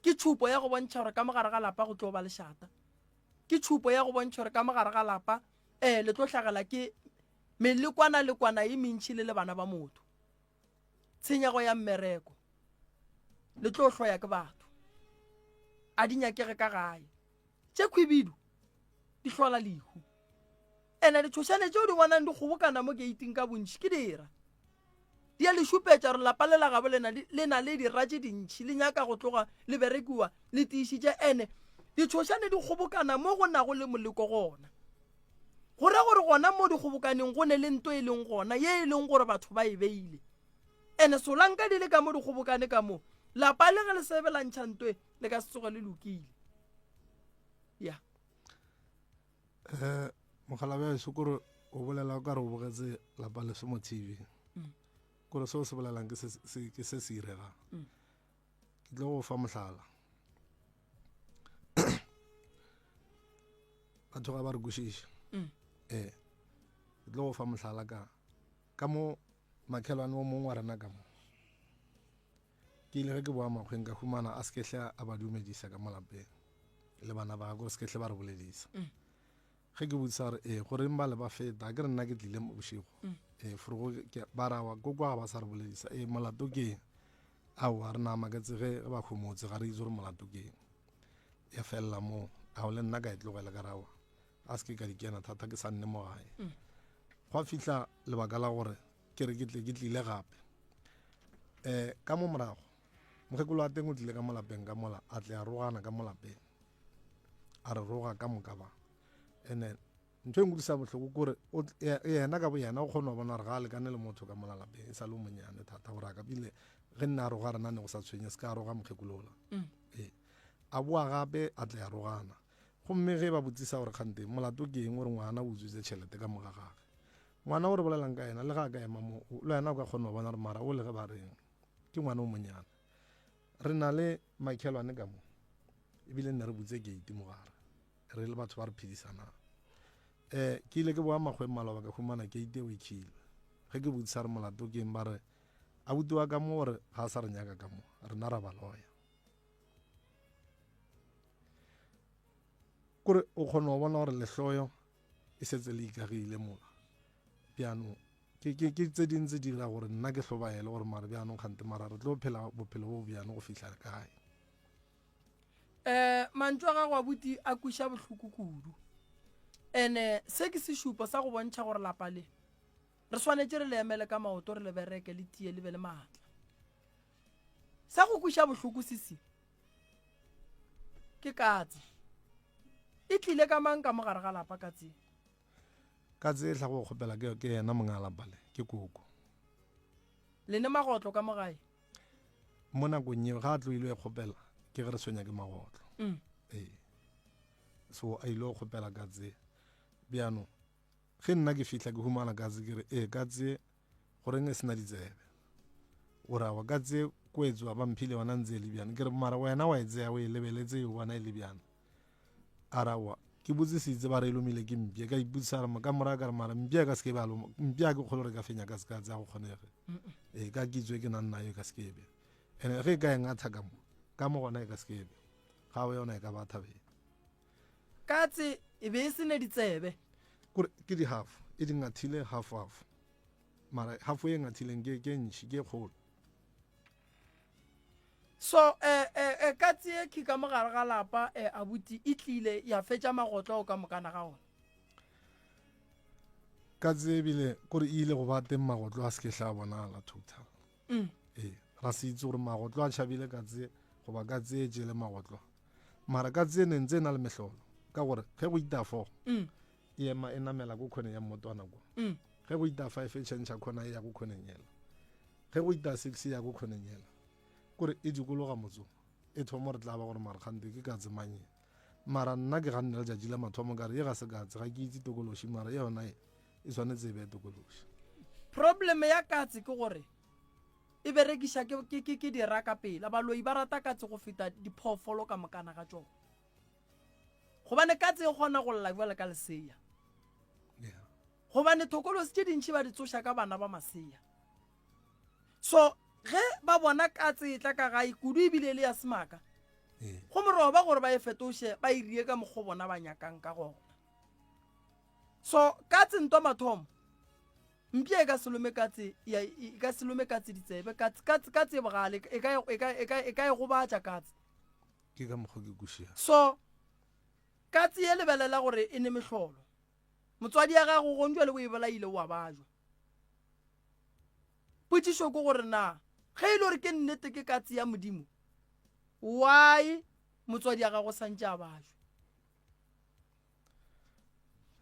Ke tšhupo ya go bontšha gore ka mogare ga lapa go tlo ba lešata. Ke tšhupo ya go bontšha gore ka mogare ga lapa um le tlo hlagela ke melekwana lekwana e mentši le le bana ba motho. Tshenyego ya mmereko. Le tlo hloya ke batho. A di nyakege ka gae. Tše khwibidu di hlola lehu. Ene ditšhošane tšeo di bonang di kgobokana mo geiting ka bontši ke dira. Di a le šupetša gore lapa le la gabo lena le na le dira tše dintši, le nyaka go tloga le berekiwa le tiišitše. Ene ditšhošane di kgobokana mo go nago le moleko gona. Go ra gore gona mo di kgobokaneng go ne le nto e leng gona ye e leng gore batho ba e beile. Ene solanka di le ka mo di kgobokane ka mo, lapa le ge le se be la ntšha nto e, le ka se tsoge le lokile. Ya. Eh, mokgalabje wa gešo kore o bolela o ka re o bogetse lapa leso mo TV. Mm. Kore seo se bolelang ke se se ke se se iregang. Mm. Ke tlo go fa mohlala. Batho ga ba re kwešiše. Mm. Eh. Ke tlo go fa mohlala ka ka mo makhelwane o mongwe wa rena ka mo. Ke ile ge ke boa makgweng ka humana a se ke hle a ba dumedisa ka mo lapeng le bana ba gagwe gore se ke hle ba re boledisa. Mm. Ge ke botsisa gore ee goreng ba le ba feta ke re nna ke tlile mo bošego mm. ee forogo ba rawa ko kwa ga ba sa re boledisa ee molato ke eng aowa re na maketse ge ba homotse ga re itse gore molato ke eng ya felela moo ao le nna ka e tlogela ka rawa a se ke ka di kena thata ke sa nne mo gae mm. gwa fihla lebaka la gore ke re ke tle ke tlile gape um ka mo morago mokgekolo wa teng o tlile ka mo lapeng ka mola a tle a rogana ka mo lapeng a re roga ka moka ba ene ntho e nkutlwisa bohloko kore yena ka bo yena o kgone go bona gore ga a lekane le motho ka mola lapeng e sa le o monyane thata gore a ka pile ge nne a roga rena ne go sa tshwenye se ka a roga mokgekolola mm. ee a boa gape a tle a rogana gomme ge ba botsisa gore kgante molato ke eng gore ngwana o utswitse tšhelete ka moga gage ngwana o re bolelang ka yena le ga a ka ema mo le wena o ka kgona go bona gore mara o le ge ba reng ke ngwana o monyane. Re na le makhelwane ka mo, ebile nne re butse gate mo gare, re le batho ba re phedisanang. Um ke ile ke boa makgweng maloba ka humana gate eo e khilwe. Ge ke botsisa re molato ke eng, ba re abuti wa ka mo gore ga a sa re nyaka ka mo, rena ra ba loya. Kore o kgona go bona gore lehloyo e setse le ikagile mola. Bjanong ke, ke, ke tse ding tse dira gore nna ke hlobaele gore mare bjanong kgante mara re tlo phela bophelo bo bjano go fihla kae. Um mantšu a gago abuti a kweša bohloko kudu. Ene se ke sešupo sa go bontšha gore lapa le re swanetše re le emele ka maoto re le bereke le tie le be le maatla. Sa go kweša bohloko sesi ke katse. E tlile ka mang ka mo gare ga lapa katse? Katse e tla go kgopela ke, ke yena monga lapa le, ke koko. Le ne magotlo ka mo gae? Mo nakong yeo ga a tlo ile e kgopela ke ge re tshwenya ke magotlo. Mm. Ee. So a ile go kgopela katse. Bjano ge nna ke fihla ke humana katse ke re ee katse goreng e sena ditsebe o ra wa katse koetswa ba mphile yona ntse e le bjana ke re mara wena wa e tseya o e lebeletse e bona e le bjana a ra wa ke botsisitse ba re e lomile ke mpye ka ipotsisa re ka morago ka re mara mpye ka seke ba loma mpye ke kgolo re ka fenya ka se ka tsa go kgonege ee ka kitswe ke nang nayo ka seke be ene ge e ka e ngatha ka mo ka mo gona e ka seke be ga o yona e ka ba thabeng Katse e be e se ne ditsebe. Kore ke di half, e di ngathile half half. Mara half e ngathileng ke ke ntši, ke kgolo. So eh eh eh katse e khi ka mogare ga lapa eh abuti e tlile ya fetša magotlo ao ka mokana ga ona. Katse ebile kore e ile go ba teng magotlo a se ke hla bonala total. Mm. Ee, ra se itse gore magotlo a tšhabile katse goba katse e tšele magotlo. Mara katse e ne ntse e na le mehlolo ka gore ge go ita four mm. e ema e namela ko khoneng ya mmotwana kwa. Mm. Ge go ita five e change khona e ya ko khoneng yela. Ge go ita six e ya ko khoneng yela. Kore e dikologa motso e thoma re tla ba gore mara kgante ke katse mang e. Mara nna ke ganne letšatši la mathomo ka re ye ga se katse ga ke itse tokološi mara yona e e swanetse e be tokološi. Problem ya katse ke gore e berekiša ke, ke, ke, ke dira ka pela. Baloi ba rata katse go feta diphoofolo ka mokana ga tšona. Gobane katse e kgona go lla bjale ka lesea. Yeah. Gobane thokolosi tše dintši ba di tsoša ka bana ba masea. So ge ba bona katse e tla ka gae kudu ebile e le ya semaka, Yeah. go moroba gore ba e fetoše ba e rie ka mokgo bona ba nyakang ka gona. So katse ntwa mathomo mpša e ka se lome katse ya e ka se lome katse ditsebe katse katse katse e bogale e ka e ka e ka e ka e gobatša katse. Ke ka mokgwa ke kwešiša. So katse ye lebelela gore e ne mehlolo. Motswadi ya gago gonjwa le o e bolaile o a bajwa. Potšišo ke gore na ge e le gore ke nnete ke katse ya Modimo why motswadi ya gago santše a bajwa?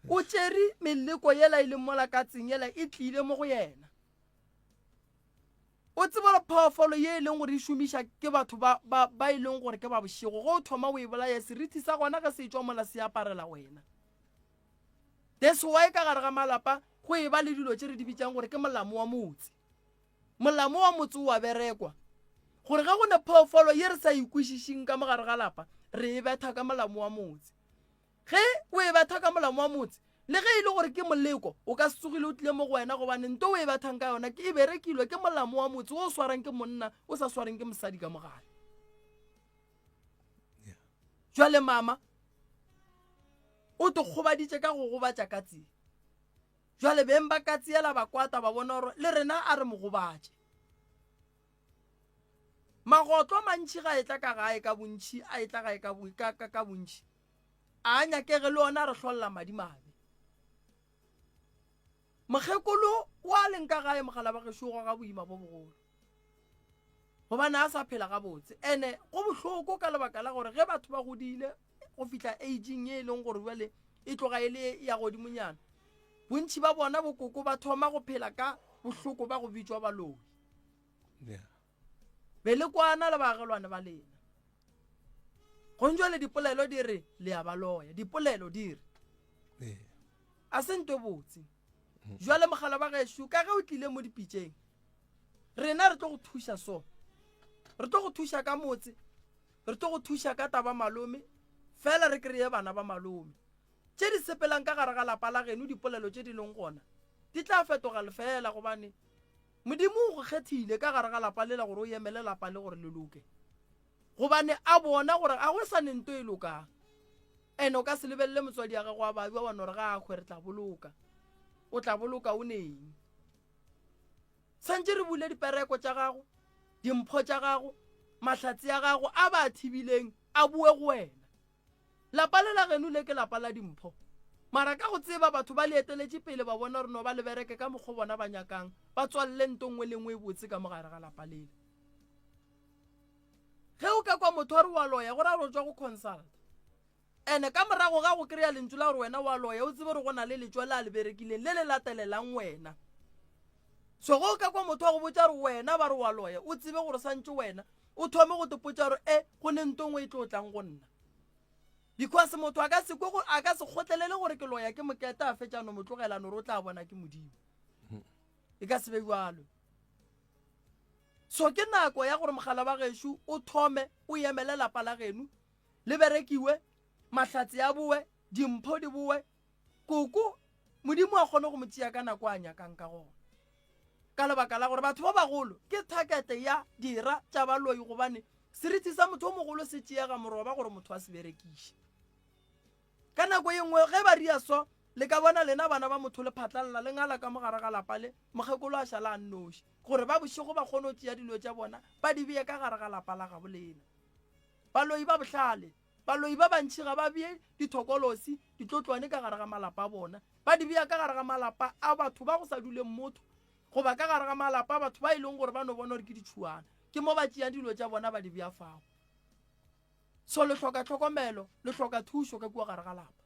O tšere meleko yela e leng mola katseng yela e tlile mo go yena. O tseba gore phoofolo ye e leng gore e šomiša ke batho ba, ba, ba e leng gore ke ba bošego, ge o thoma o e bolaya, seriti sa gona ge se etšwa mola se aparela wena. That's why ka gare ga malapa go e ba le dilo tše re di bitšang gore ke molamo wa motse. Molamo wa motse o a berekwa gore ge go ne phoofolo ye re sa e kwešišing ka mo gare ga lapa, re e betha ka molamo wa motse. Ge o e betha ka molamo wa motse, le ge e le gore ke moleko, o ka se tsogile o tlile mo go wena gobane nto o e bethang ka yona ke e berekilwe ke molamo wa motse wo o swarang ke monna o sa swareng ke mosadi ka mo gae. Jwale mama o te kgobaditše ka go gobatša katse. Jwale beng ba katse yela ba kwata ba bona gore le rena a re mo gobatše. Magotlo a mantši ga etla ka gae ka bontši, a etla gae ka, ka, ka, ka bontši. A a nyakege le ona a re hlolla madimabe. Mokgekolo wa leng ka gae mogala wa gešo o goga boima bo bogolo gobane a sa phela gabotse. Ene go bohloko ka lebaka la gore ge batho ba godile go fihla aging ye e leng gore bjale e tloga e le ya godimonyana, bontši ba bona bokoko ba thoma go phela ka bohloko ba go bitšwa baloi. Yeah. Be le kwana le baagelwane ba lena. Gong jwale dipolelo di re le a ba loya. Dipolelo di re. Yeah. A se nto botse. Jwale mogala ba gešo ka ge o tlile mo dipitšeng, rena re tlo go thuša so. Re tlo go thuša ka motse, re tlo go thuša ka taba malome, fela re kry-e bana ba malome. Tše di sepelang ka gare ga lapa la geno, dipolelo tše di leng gona, di tla fetoga lefeela gobane Modimo o go kgethile ka gare ga lapa lela gore o emele lapa le gore le loke. Gobane a bona gore ga go sa ne nto e lokang. Ene o ka se lebelele motswadi ya gago a babja wa no re ga a hwe re tla boloka. O tla boloka o neng? Santše re bule dipereko tša gago, dimpho tša gago, mahlatse a gago a ba a thibileng a boe go wena. Lapa le la geno le ke lapa la dimpho. Mara ka go tseba batho ba le eteletše pele ba bona gore no ba le bereke ka mokgo bona ba nyakang, ba tswalele nto nngwe le nngwe e botse ka mo gare ga lapa lela. Ge o ka kwa motho a re wa loya go ra gore o tšwa go consult. Ene ka morago ga go kry-a lentšu la gore wena wa loya o tsebe gore go na le letšwa le a le berekileng le le latelelang wena. So ge o ka kwa motho a go botša gore wena ba re wa loya o tsebe gore santše wena o thome go tepotša gore e go ne nto nngwe e tlo tlang go nna. Because motho a ka se kwe a ka se kgotlelele gore ke loya ke moketa a fetša no mo tlogela no re o tla bona ke modimo. E ka se be bjalo. So ke nako ya gore mogala wa gešo o thome o emele lapa la geno le berekiwe, mahlatse a bowe, dimpho di bowe, koko Modimo a kgone go mo tšea ka nako a nyakang ka gona. Ka lebaka la gore batho ba bagolo ke thakete ya dira tša baloi gobane seriti sa motho o mogolo se tšeega moroba gore motho a se berekiše. Ka nako ye nngwe ge ba ria so, le ka bona lena bana ba motho le phatlalala le ngala ka mo gare ga lapa le, mokgekolo a šala a nnoši, gore ba bošego ba kgone go tšea dilo tša bona ba di bee ka gare ga lapa la gabo lena. Baloi ba bohlale. Baloi ba bantši ga ba bee dithokolosi, ditlotlwane ka gare ga malapa a bona. Ba di bea ka gare ga malapa a batho ba go sa duleng motho goba ka gare ga malapa a batho ba e leng gore ba no bona gore ke ditšhuana. Ke mo ba tšeang dilo tša bona ba di bea fao. So le hloka tlhokomelo, le hloka thušo ka kua gare ga lapa.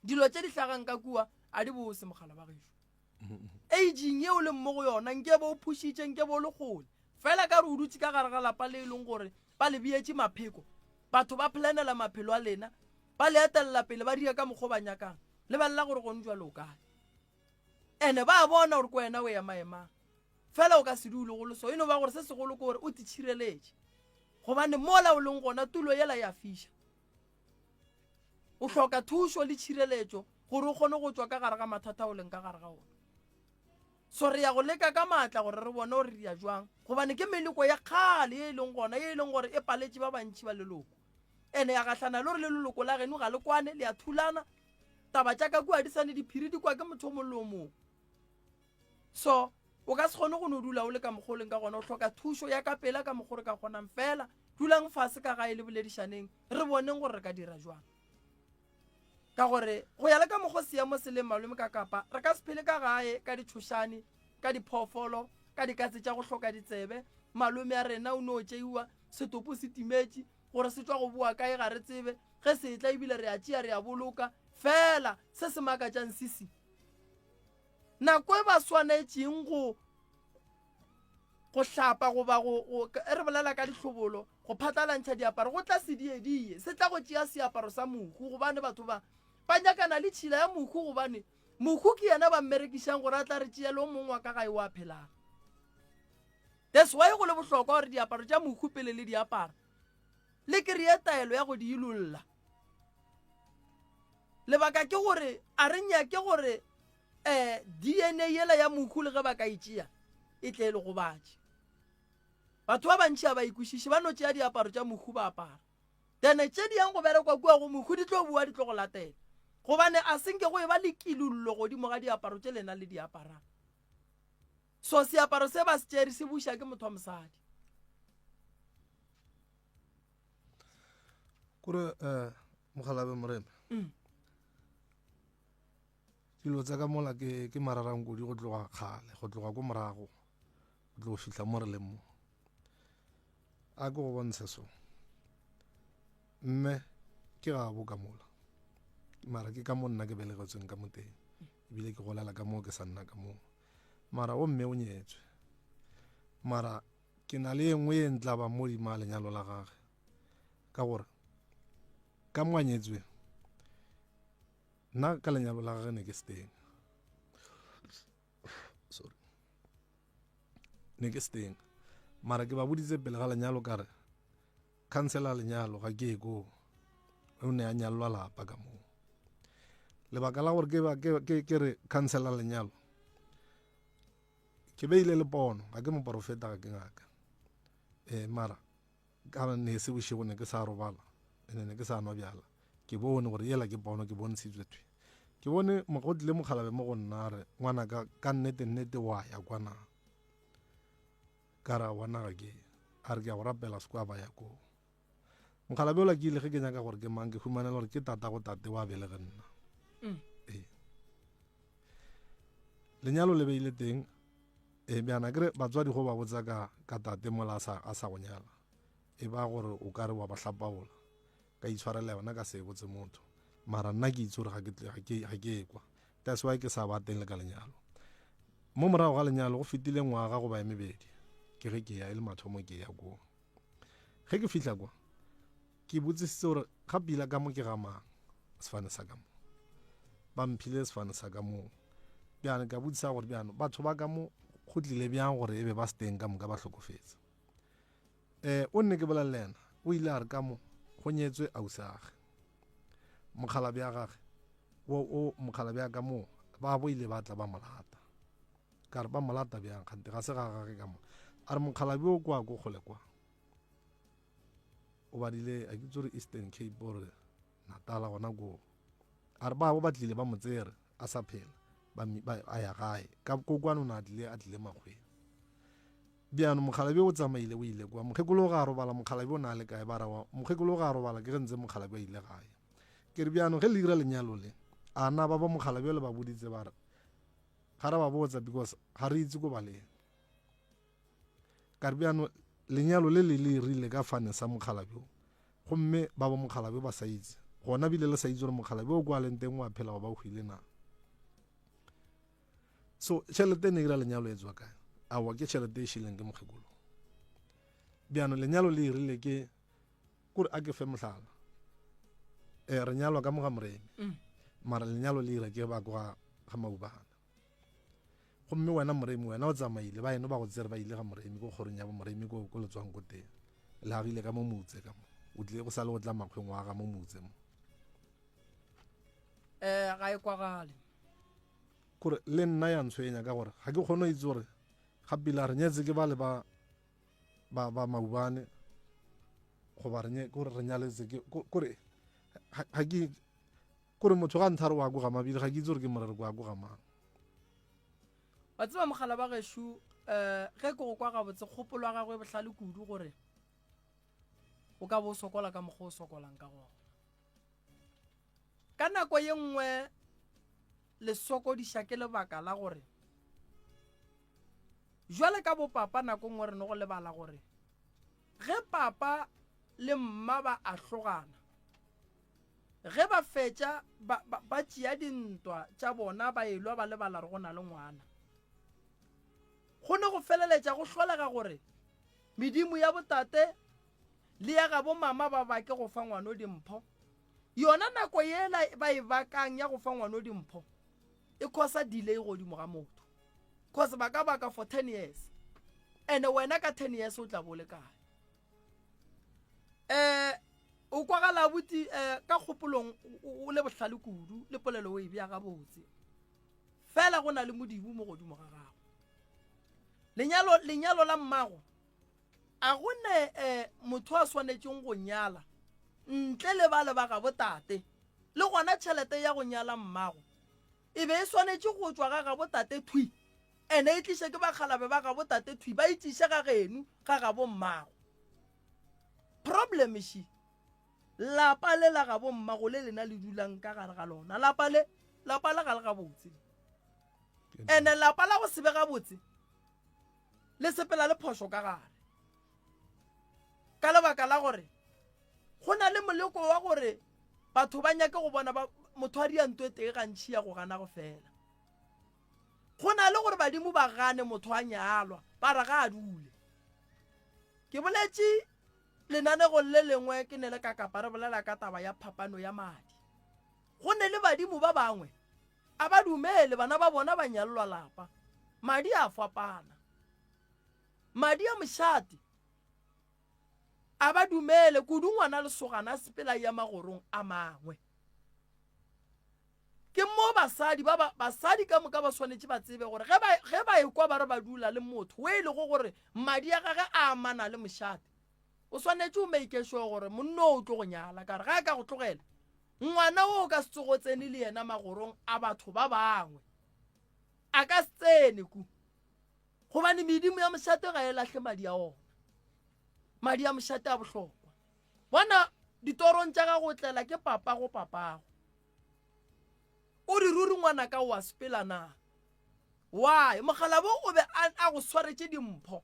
Dilo tše di hlagang ka kua a di bose mogala wa gešo. Aging ye o leng mo go yona nke be o phušitše, nke be o le kgole. Fela ka re o dutše ka gare ga lapa le e leng gore ba le beetše mapheko, batho ba planela maphelo a lena, ba le etelela pele ba dira ka mokgwa o ba nyakang. Lebelela gore gone jwale o kae. Ene ba a bona gore ke wena o ema-emang. Fela o ka se dule go le so. E no ba gore se segolo ke gore o titšhireletše. Gobane mola o leng gona tulo yela ya fiša. O hloka thušo le tšhireletšo gore o kgone go tšwa ka gare ga mathata o leng ka gare ga ona. So re ya go leka ka maatla gore re bone gore re ya jwang, gobane ke meleko ya kgale ye e leng gona, ye e leng gore e paletše ba bantši ba leloko. Ene ya gahlana le gore le leloko la geno ga le kwane, le a thulana. Taba tša ka kua di sa ne diphiri di kwa ke motho o mongwe le o mongwe. So o ka se kgone go no dula o le ka mokgwa o leng ka gona, o hloka thušo ya ka pela ka mokgwa re ka kgonang. Fela dulang fase ka gae le boledišaneng, re boneng gore re ka dira jwang. Ka gore go ya le ka mokgwa seemo se leng malome ka Kapa, re ka se phele ka gae ka ditšhošane, ka diphoofolo, ka dikatse tša go hloka ditsebe. Malome a rena o no tšeiwa, setopo se timetše, gore se tšwa go boa kae ga re tsebe. Ge se etla ebile re a tšea re a boloka. Fela se se makatšang sisi, nako e ba swanetšeng go go hlapa goba go, go e re bolela ka dihlobolo go phatlalantšha diaparo go tla sediedie se tla go tšea seaparo sa mohu gobane batho ba ba nyakana le tšhila ya mohu gobane mohu ke yena ba mmerekišang gore a tla re tšeele o mongwe wa ka gae wa phelang. That's why go le bohlokwa gore diaparo tša mohu pele le diapara le kry-e taelo ya go di ilolla. Lebaka ke gore a re nyake gore um DNA yela ya mohu le ge ba ka e tšea e tle e le gobatše. Batho ba bantši ga ba ikwešiše, ba no tšea diaparo tša mohu ba apara. Then tše di yang go berekwa kua go mohu di tlo boa di tlo go latela. Gobane a se nke go e ba le kilollo godimo ga diaparo tše lena le di aparang. So seaparo se ba se tšere se buša ke motho wa mosadi. Kore um mogalabe morena. Mm. Dilo tsa ka mola ke ke mararankodi go tloga kgale, go tloga ko morago go tlo fihla mo re leng mo. A ke go bontshe so. Mme ke ga bo ka mola. Mara ke ka mo nna ke belegetsweng ka mo teng. Ebile ke golela ka mo ke sa nna ka mo. Mara o mme o nyetswe. Mara ke na le e nngwe e ntla ba mo dima lenyalo la gage. Ka gore ka mo a nyetsweng nna ka lenyalo la gage ne ke se teng. Sorry. Ne ke se teng. Mara ke ba boditse pele ga lenyalo ka re khansela lenyalo ga ke ye koo. O ne a nyallwa lapa ka moo. Lebaka la gore ke ba ke ke ke re khansela lenyalo ke beile le pono ga ke moporofeta ga ke ngaka. Eh mara ka ne se bošego ne ke sa robala ene ne ke sa nwa bjala ke bone gore yela ke pono ke bontshitswe thwe ke bone go tlile mokgalabe mo go nna a re ngwanaka ka nnete nnete wa ya kwana ka ra wa naga ke a re ke a go rapela se kwa ba ya koo mokgalabe ola ke ile ge ke nyaka gore ke mang ke humanela gore ke tata go tate wa belege nna mm. ee lenyalo le beile teng E, bjana ke re batswadi go ba botsa ka, ka tate mola a sa, a sa go nyala, e ba gore o ka re wa ba hlapaola. Ka itshwarela yona ka se e botse motho. Mara nna ke itse gore ga ke, ga ke, ga ke ekwa. That's why ke sa ba teng le ka lenyalo. Mo morago ga lenyalo go fetile ngwaga goba e mebedi ke ge ke ya e le mathomo ke ya koo. Ge ke fihla kwa Ke botsisitse gore ga pila ka mo ke ga mang sefane sa ka mo. Ba mphile sefane sa ka mo. Bjane ka botsisa gore bjano batho ba ka mo go tlile bjang gore e be ba se teng ka moka ba hlokofetse. Eh o nne ke bolela le yena o ile a re ka mo go nyetswe ausi age. Mokgalabje a gage o o mokgalabje a ka mo ba bo ile ba tla ba mo lata. Ka re ba mo lata bjang kgante ga se ga gage ka mo. A re mokgalabje o kwa ko kgole kwa. O badile a ke tsore Eastern Cape or Natala gona koo. A re babo ba tlile ba mo tsere a sa phela ba, ba a ya gae ka ko kwano na tlile a tlile makgweng. Bjano mokgalabje o tsamaile o ile kwa mokgekolo ga a robala mokgalabje o na le kae ba ra wa mokgekolo ga a robala ke ge ntse mokgalabje a ile gae. Ke re bjano ge le dira lenyalo le a na ba ba mokgalabje le ba boditse ba re ga re ba botsa because ga re itse ko ba leng. Ka re bjano lenyalo le le le rile ka fane sa mokgalabje gomme ba bo mokgalabje ba sa itse gona bile le sa itse gore mokgalabje o kwa leng teng wa phela goba o hwile na. So tšhelete e ne ira lenyalo e tswa kae? Aowa ke tšhelete e šileng ke mokgekolo. Bjano lenyalo le irile ke kore a ke fe mohlala e re nyalwa ka mo ga Moremi mm. mara lenyalo le ira ke ba kwa ga Maubana. Gomme wena Moremi, wena o tsamaile, ba eno ba go tsere ba ile ga Moremi ko kgorong ya bo Moremi ko ko le tswang ko teng. Le agile ka mo motse ka mo. O tlile go sale go tla makgweng wa ga mo motse mo. Eh ga e kwagale. Kore le nna ya ntshwenya ka gore ga ke kgone go itse gore ga pila re nyetse ke ba le ba ba ba maubane goba re nye kore re nyaletse ke kore ga ke Kore motho ga nthare wa ko ga mabile ga ke itse gore ke morere kwa ko ga mang. Wa tseba mogala ba gešo um eh, ge ke go kwa gabotse kgopolo ya gagwe e bohlale kudu gore o ka bo o sokola ka mokgwa o sokolang ka gona. Ka nako ye nngwe le sokodiša ke lebaka la gore jwale ka bopapa nako nngwe re no go lebala gore ge papa le mma ba ahlogana Ge ba fetša, ba, ba, ba tšea dintwa tša bona ba elwa ba lebala gore go na le ngwana. Go ne go feleletša go hlolega gore medimo ya botate le ya gabo mama ba bake go fa ngwano dimpho. Yona nako yela ba e bakang ya go fa ngwano dimpho e khosa delay godimo ga motho. Cause ba ka baka for 10 years. Ene wena ka 10 years o tla bo le kae? Eh o kwagala abuti eh ka kgopolong o le bohlale kudu le polelo o e bea gabotse. Fela go na le modibo mo godimo ga gago. Lenyalo lenyalo la mmago a go ne eh motho a swanetšeng go nyala ntle le bale ba gabo tate le gona tšhelete ya go nyala mmago e be e swanetše go tšwa ga gabo tate thwi Ene e tliše ke bakgalabe ba gabo tate thwi ba e tliše ga genu ga gabo mmago. Problem she lapa le la gabo mmago le lena le dulang ka gare ga lona lapa le lapa le ga le gabotse. Ene lapa la go se be gabotse le sepela le phošo ka gare. Ka lebaka la gore go na le moleko wa gore batho ba nyake go bona ba motho a dia nto e tee gantši ya go gana go fela. Go na le gore badimo ba gane motho a nyalwa, ba re ga a dule. Ke boletše lenanegong le lengwe ke ne le ka Kapa re bolela ka taba ya phapano ya madi. Go ne le badimo ba bangwe a ba dumele bana ba bona ba nyallwa lapa, madi a fapana. Madi a mošate a ba dumele kudu ngwana lesogana a sepela ya magorong a mangwe. Ke mo basadi ba ba basadi ka moka ba swanetše ba tsebe gore ge ba ge ba ekwa ba re ba dula le motho o e lego gore madi a gage a amana le mošate, o swanetše o make sure gore monna o tlo go nyala ka gore ge a ka go tlogela ngwana o o ka se tsogo tsene le yena magorong a batho ba bangwe. A ka se tsene ku gobane medimo ya mošate ga e lahle madi a ona. Madi a mošate a bohlokwa. Bona ditorong tša gago o tlela ke papago papago. O re ruri ngwanaka o a sepela na? Why? Mokgalabo o be a, a go swaretše dimpho.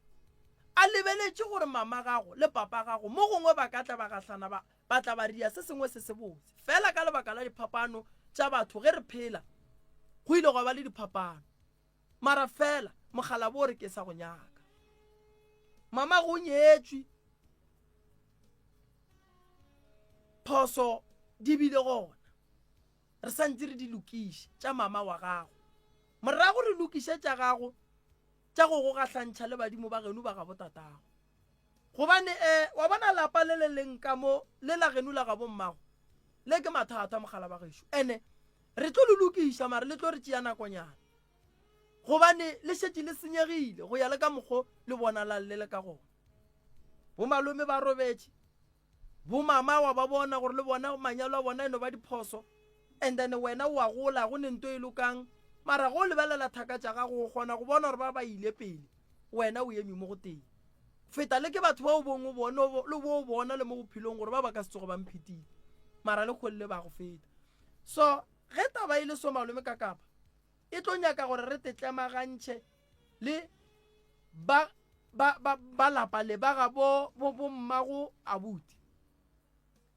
A lebeletše gore mama gago le papa gago mo gongwe ba ka tla ba gahlana ba, ba tla ba ria se sengwe se sebotse. Fela ka lebaka la diphapano tša batho ge re phela, go ile gwa ba le diphapano. Mara fela mokgalabo o re ke sa go nyaka. Mama go nyetšwe. Phoso di bile gona. Re sa ntše re di lokiše tša mama wa gago. Morago re lokiše tša gago tša go go gahlantšha le badimo ba geno ba gabo tatago. Gobane e, wa bona lapa le le leng ka mo le la geno la gabo mmago, le ke mathata mogala ba gešo. Ene re tlo le lokiša mare le tlo re tšea nakonyana. Gobane le šetše le senyegile go ya le ka mokgo le bonalang le le ka gona. Bomalome ba robetše, Bomama wa ba bona gore le bona manyalo a bona e no ba diphoso and then wena o a gola go ne nto e lokang mara go lebelela thaka tša gago o kgona go bona gore ba ba ile pele wena o eme mo go tee feta le ke batho ba o bong o bone le bo bona le mo bophelong gore ba ba ka se tsogo ba mphetile mara le kgwele ba go feta so ge taba e le so malome ka kapa e tlo nyaka gore re tetlemagantšhe le ba ba ba ba lapa le ba ga bo bo bo mmago abuti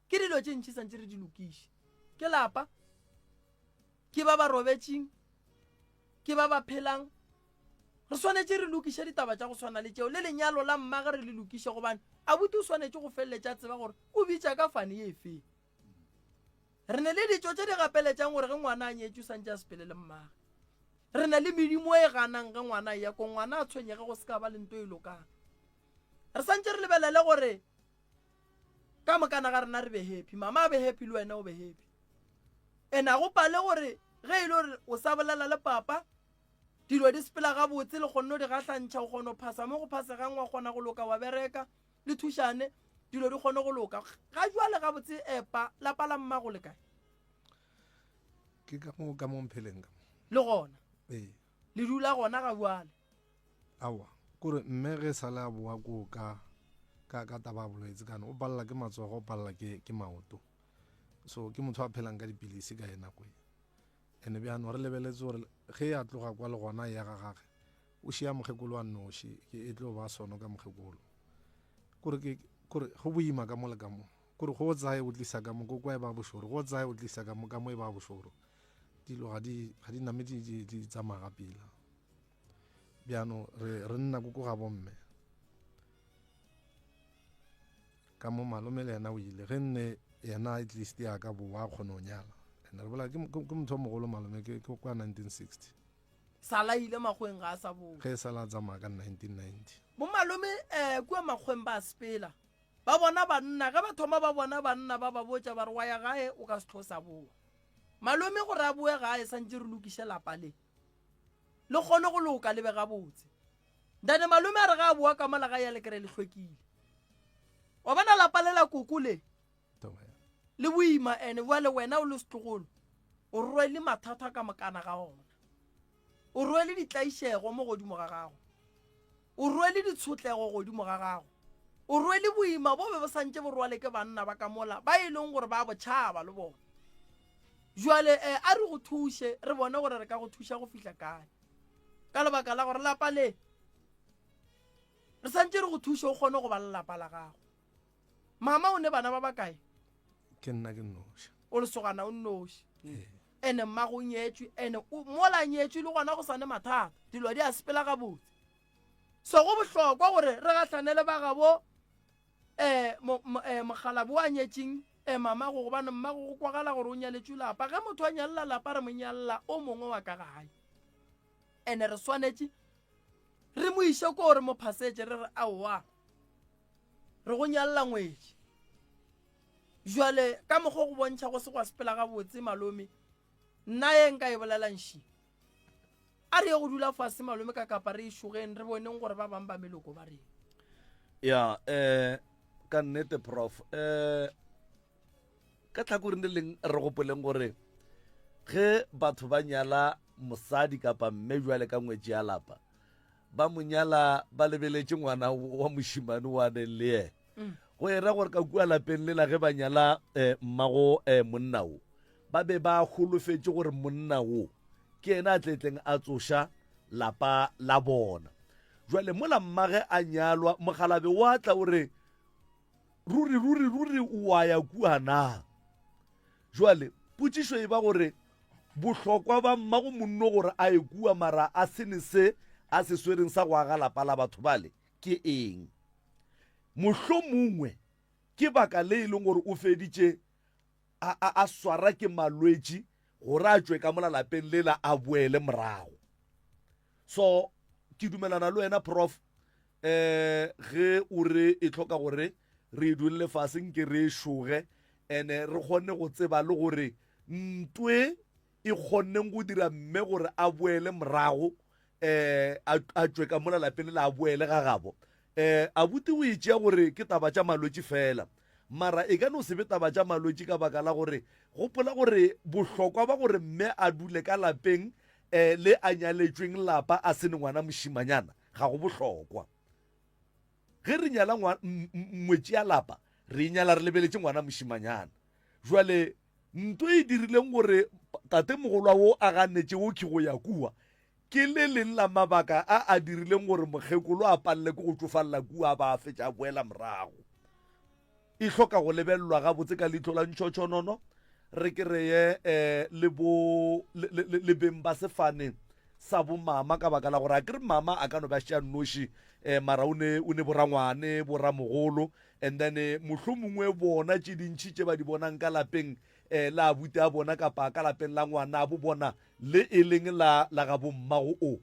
ke dilo tše ntši santse re di lokiše ke lapa ke ba ba robetšeng ke ba ba phelang re swanetše re lokiše ditaba tša go swana le tšeo le lenyalo la mmage re le lokiše gobane abuti o swanetše go feleletša tseba gore o bitša ka fane ye efeng Re ne le ditšo tše di gapeletšang gore ge ngwana a nyetšwe santše a sepele le mmage. Re na le medimo e ganang ge ngwana a eya ko ngwana a tshwenyege go se ka ba le nto e lokang. Re santše re lebelele gore ka mokana ga rena re be happy, mama a be happy le wena o be happy. And a go pale gore ge e le gore o sa bolela le papa dilo di sepela gabotse le kgonne o di gahlantšha o kgona go phasa mo go phasegang wa kgona go loka wa bereka le thušane dilo di kgone go loka ga jwale gabotse epa lapa la mmago le kae ke ka mo ka mo mpheleng ka mo le gona ee le dula gona ga jwale aowa kore mme ge sa le a boa koo ka ka ka taba ya bolwetse kana o palela ke matsogo o palela ke ke maoto so ke motho a phelang ka dipilisi ka e nako e ene bjano re lebeletse gore ge a tloga kwa le gona ya ga gage O šia mokgekolo a nnoši, ke e tlo ba sono ka mokgekolo. Kore ke, kore go boima ka mo le ka mo. Kore go o tsaye o tlisa ka mo, ko kwa e ba bošoro. Go o tsaye o tlisa ka mo, ka mo e ba bošoro. Dilo ga di, ga di name di, di, di tsamaya ga pila. Bjano re, re nna ko ko ga bomme. Ka mo malome le yena o ile. Ge nne yena at least ya ka bowa a kgone go nyala. And re bolela ke, ke, ke motho o mogolo malome ke, ke kwa 1960. Sala ile makgweng ga a sa boa. Ge e sala a tsamaya ka 1990. Bomalome um kua makgweng ba sepela ba bona banna ge ba thoma ba bona banna ba ba botša ba re wa ya gae o ka se tlo sa boa. Malome gore a boe gae santše re lokiše lapa le le kgone go loka le be gabotse. Then malome a re ga a boa ka mola gae a le kry le hlwekile. Wa bona lapa le la koko le le boima ene bjale wena o le setlogolo o rwele mathata ka mokana ga ona o rwele ditlaišego mo godimo ga gago o rwele ditshotlego godimo ga gago o rwele boima bo be bo santše bo rwale ke banna ba ka mola ba e leng gore ba botšhaba le bona jwale um a re go thuše re bone gore re ka go thuša go fihla kae ka lebaka la gore lapa le re santše re go thuše o kgone go ba le lapa la gago Mama o ne bana ba bakae? Ke nna ke nnoši. O lesogana o nnoši. Ene mmago o nyetšwe, ene mola a nyetšwe le gona go sa ne mathata. Dilo di a sepela gabotse. So go bohlokwa gore re gahlane le ba gabo um mokgalabo a nyetšeng um mamago gobane mmago go kwagala gore o nyaletšwe lapa. Ge motho a nyalela lapa re mo nyalela o mongwe wa ka gae. Ene re swanetše. Re mo iše koo re mo phasetše re re aowa re go nyalela ngwetši. Jwale ka mokgwa go bontšha go se gwa sepela gabotse malome, nna ye nka e bolelang ši. A re ye go dula fase malome ka kapa re e šogeng re boneng gore ba bang ba meloko ba reng. Ya eh ka nnete prof eh ka tlhakoring le leng re gopoleng gore ge batho ba nyala mosadi kapa mme jwale ka ngwetši ya lapa ba mo nyala ba lebeletše ngwana wa mošimane wa neng le yena mm. go era gore ka kua lapeng lela ge ba nyala eh, mmago eh, monna wo ba be ba holofetše gore monna wo ke yena a tletleng a tsoša lapa la bona jwale mola mmage a nyalwa mogalabe wa tla o re Ruri, ruri, ruri o a ya kua na? Jwale, potšišo e ba gore, bohlokwa ba mmago monno gore a ye kua mara a se ne se a se swereng sa go aga lapa la batho bale ke eng? Mohlomongwe ke baka le e leng gore o feditše a, a, a swara ke malwetši gore a tšwe ka mola lapeng lela a boele morago. So, ke dumelana le wena Prof, eh ge o re e hloka gore re e dulele fase nke re e šoge ene re kgone go tseba le gore ntwe e kgonneng go dira mme gore a boele morago eh a tšwe ka mola lapeng le a boele ga gabo eh abuti o e tšea gore ke taba tša malwetši fela mara e ka no se be taba tša malwetši ka baka la gore gopola gore bohlokwa ba gore mme a dule ka lapeng eh le a nyaletšweng lapa a se ne ngwana mošimanyana ga go bohlokwa. Ge re nyala ngwetši ya lapa, re e nyala re lebeletše ngwana mošimanyana. Jwale nto e dirileng gore tatemogolwa wo a ganetše wo ke go ya kua, ke le leng la mabaka a a dirileng gore mokgekolo a palele ke go tšofalela kua a ba a fetša a boela morago. E hloka go lebelelwa gabotse ka leihlo la ntšhotšhonono. Re kereye um le bo le, le, le beng ba sefane sa bomama ka baka la gore a ke re mama a ka no ba šea nnoši um mara o ne o ne borangwane boramogolo and then eh, mohlomongwe bona tše dintšhi tše ba di bonang ka lapeng um la abuti a bona kapa ka lapeng la ngwana bo bona le e leng la la ga bommago o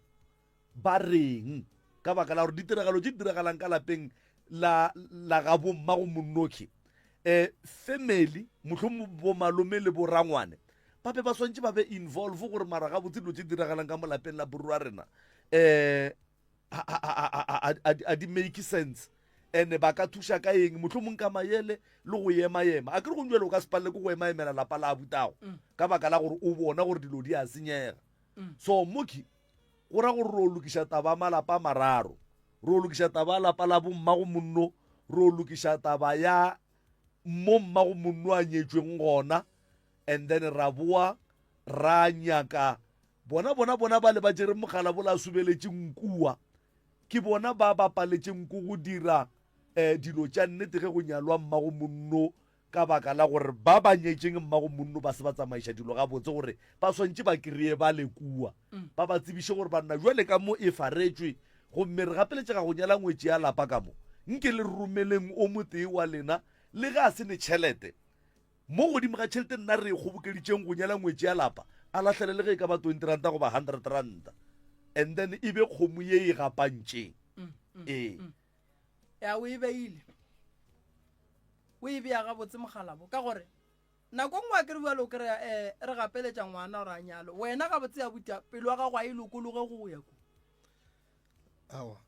Ba reng? Ka baka la gore ditiragalo tše di diragalang ka lapeng la la ga bommago Monnoki, eh, family, mohlomong bomalome le borangwane, ba be ba swantše ba be involve gore mara gabotse dilo tše di diragalang ka mo lapeng la borwa rena eh a di make sense ene ba ka thuša ka eng mohlomong ka mayele le go ema-ema a ke re gong jale o ka se palele ke go ema-emela lapa la abutago mm. ka baka la gore o bona gore dilo di a senyega mm. so moki Go ra gore ro lokiša taba ya malapa a mararo. Ro lokiša taba ya lapa la bommago monno, ro lokiša taba ya mo mmago monno a nyetšweng gona, and then ra boa ra nyaka bona bona bona ba le ba tšere mogala bola a subeletšeng kua ke bona ba ba paletšeng ko go dira um dilo tša nnete ge go nyalwa mmago monno ka baka la gore ba ba nyetšeng mmago monno ba se ba tsamaiša dilo gabotse gore ba swantše ba kry-e ba le kua mm. ba ba tsebiše gore banna jwale ka mo e faretšwe gomme re gapeletšega go nyala ngwetši ya lapa ka mo nke le romeleng o motee wa lena le ge a se ne tšhelete mo godimo ga tšhelete nna re e kgobokeditšeng go nyala ngwetši ya lapa a lahlele le ge e ka ba 20 ranta goba 100 ranta and then e be kgomo ye e gapantšeng mm, mm, ee mm. Ya o e beile. O e bea gabotse mogalabo ka gore nako nngwe a kere bjalo o kry-a um re gapeletša ngwana gore a nyalo wena gabotse ya buta pelo ya gago a e lokologe go ya ko awa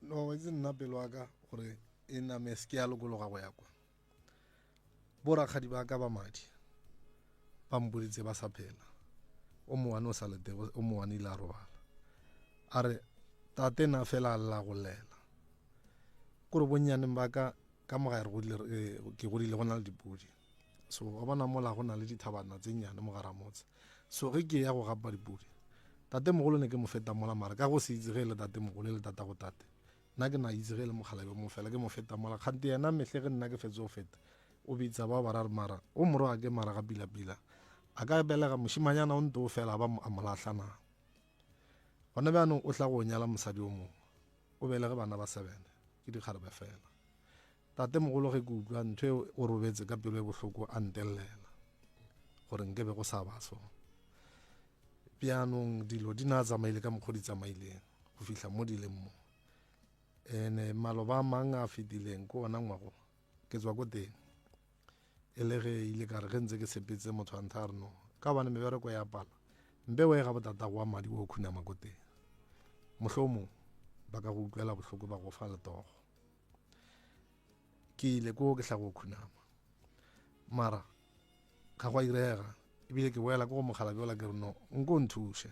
no wa itse nna pelo ya ka gore e name se ke ya lokologa go ya kwa borakgadi ba ka ba madi ba mpoditse ba sa phela o mowane o sa lete o mowane ile a robala a re tate na fela a lla go llela kore bonnyaneng ba ka ka mo gae re godile eh, ke godile go na le dipodi so wa bona mola go na le dithabana tse nnyane mo gara motse so ge ke ya go gapa dipodi tate mogolo ne ke mo feta mola mara ka go se itse ge e le tate mogolo e le tata go tate Nna ke na itse ge e le mokgalabje mo fela ke mo feta mola kgante yena mehle ge nna ke fetse go feta o bitsa ba ba ra re mara o morwa ke mara ga pila pila a ka belega mošimanyana o nto o fela ba a mo lahla na gona bjanong o tla go nyala mosadi o mongwe o belege bana ba sebene ke dikgarebe fela tate mogolo ge ke utlwa ntho eo o robetse ka pelo e bohloko a ntellela gore nke be go sa ba so bjanong dilo di na tsamaile ka mokgwa di tsamaileng go fihla mo di leng mo. Ene maloba a mang a fetileng ke ona ngwago ke tswa ko teng e le ge ile ka re ge ntse ke sepetse motho a ntha a re no ka gobane mebereko ya pala mpe o ye ga botatago wa madi o khunama ko teng mohlomong ba ka go utlwela bohloko ba go fa letogo ke ile ko ke hla go khunama mara ga go a irega ebile ke boela ko go mogala bjola ke re no nko nthuše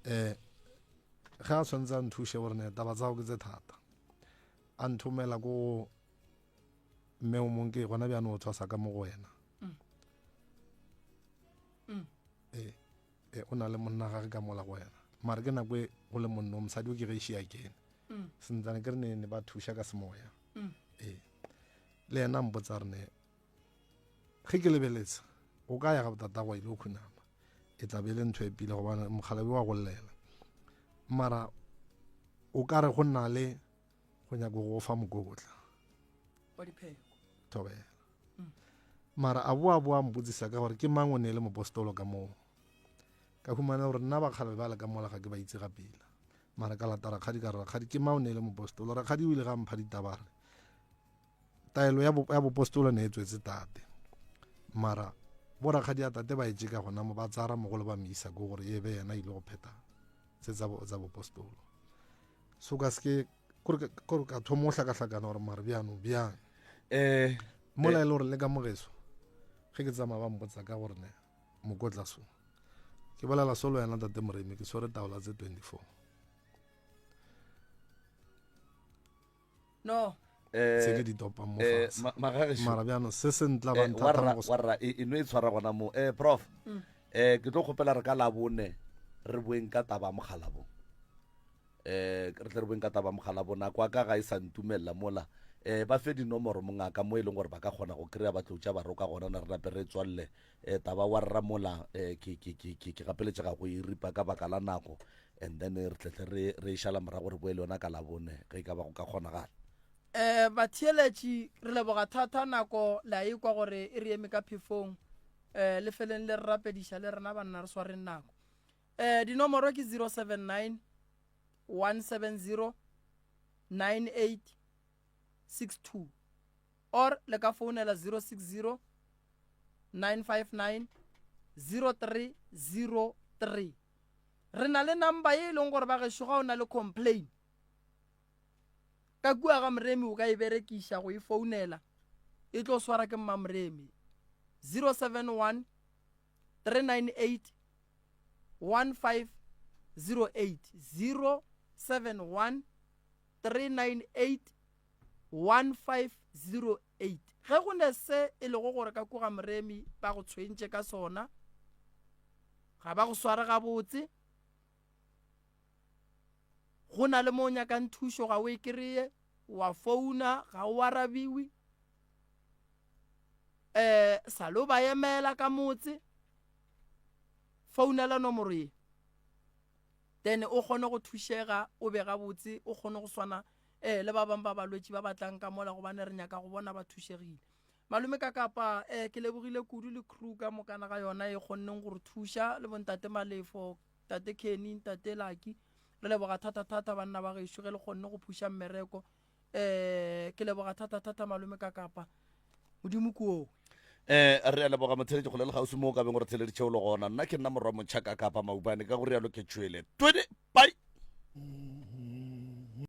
um ge a tshwanetse a nthuše gore ne taba tsa go ke tse thata a nthomela ko mme o mong ke gona bjane o tshwasa ka mo go wena mm. Mm. ee e, o na le monna gage ka mola go wena mare ke nako e go le monna o mosadi o ke ge e kene mm. sentsane ke re ne ne ba thuša ka semoya ee le yena mpotsa re ne ge ke lebeletse o ka ya ga botatagwa ile o khunama e tla be le ntho e pila gobane mogalabi wa go llela mara o ka re go nna le go nyako go fa mokokotla thobela mm. mara a boa boa mpotsisa ka gore ke mang o ne le mopostolo ka moo ka humana gore nna bakgalabe ba le ka mola ga ke ba itse ga pila mara ka lata rakgadi ka re rakgadi ke mang o ne le mopostolo rakgadi o ile ga mpha ditabare taelo ya ya bopostolo ne e tswetse tate mara borakgadi ya tate ba etse ka gona mo ba tsara mogolo ba mo isa ko gore e be yena ile go phetha tse tsa bopostolo so ka seke kore ka thoma o hlakahlakana gore mare bjano bjang um mola e le gore le ka mogeso ge ke tsamaya ba mpotsa ka gore ne mokotla so ke bolela solo yena tate moremi ke tshwere taola tse 24 no se ke di topang mo eh, fatshe ma- magagešo mara bjano se se ntla ba Eh, nthata warra mo go warra e e no e tshwara gona mo eh prof eh ke tlo kgopela re ka labone re boeng ka taba ya mogalabo eh re tle re boeng ka taba ya mogalabo nako ya ka ga e sa ntumelela mola eh ba fe dinomoro mongaka mo e leng gore ba ka kgona go kry-a ba tlo tša ba roka gona na re nape re tswalele eh taba wa rra mola eh ke ke ke ke ke gapeletšega go e ripa ka baka la nako and then re tletle re re e šala morago re boe le yona ka labone ge e ka ba go ka kgonagala. Um batheeletši re leboga thata nako le a ekwa gore e re eme ka phefong um le feleng le re rapediša le rena banna re swareng nako um dinomoro ke 079 170 9862 or le ka founela 060 959 0303 Re na le number ye e leng gore ba gešo ga o na le complain ka kua ga Moremi o ka e berekiša go e founela e tlo swara ke mma Moremi 071 398 1508 071 398 1508 ge go ne se e lego gore ka kua ga Moremi ba go tshwentše ka sona Ga ba go sware gabotse. Go na le mo o nyakang thušo ga o e kry-e, wa founa ga o arabiwe. Um sa lo ba emela ka motse, founela nomoro ye then o kgone go thušega o be gabotse o kgone go swana um le ba bangwe ba balwetši ba ba tlang ka mola gobane re nyaka go bona ba thušegile. Malome Kakapa, eh, ke lebogile kudu le crew ka mokana ga yona e kgonneng go re thuša le bontate Malefo, tate Kenny, ntate Lucky. Re leboga thata-thata banna ba gešo ge le kgonne go phuša mmereko. Eh, ke leboga thata-thata malome Kakapa. Modimo ke oo. Eh, re a leboga motheletši kgole le kgauswi mo o ka beng o re theleditše o le gona. Nna ke nna morwa motšha Kakapa Maubane, ka go rialo ke tšwele. Twede, bye!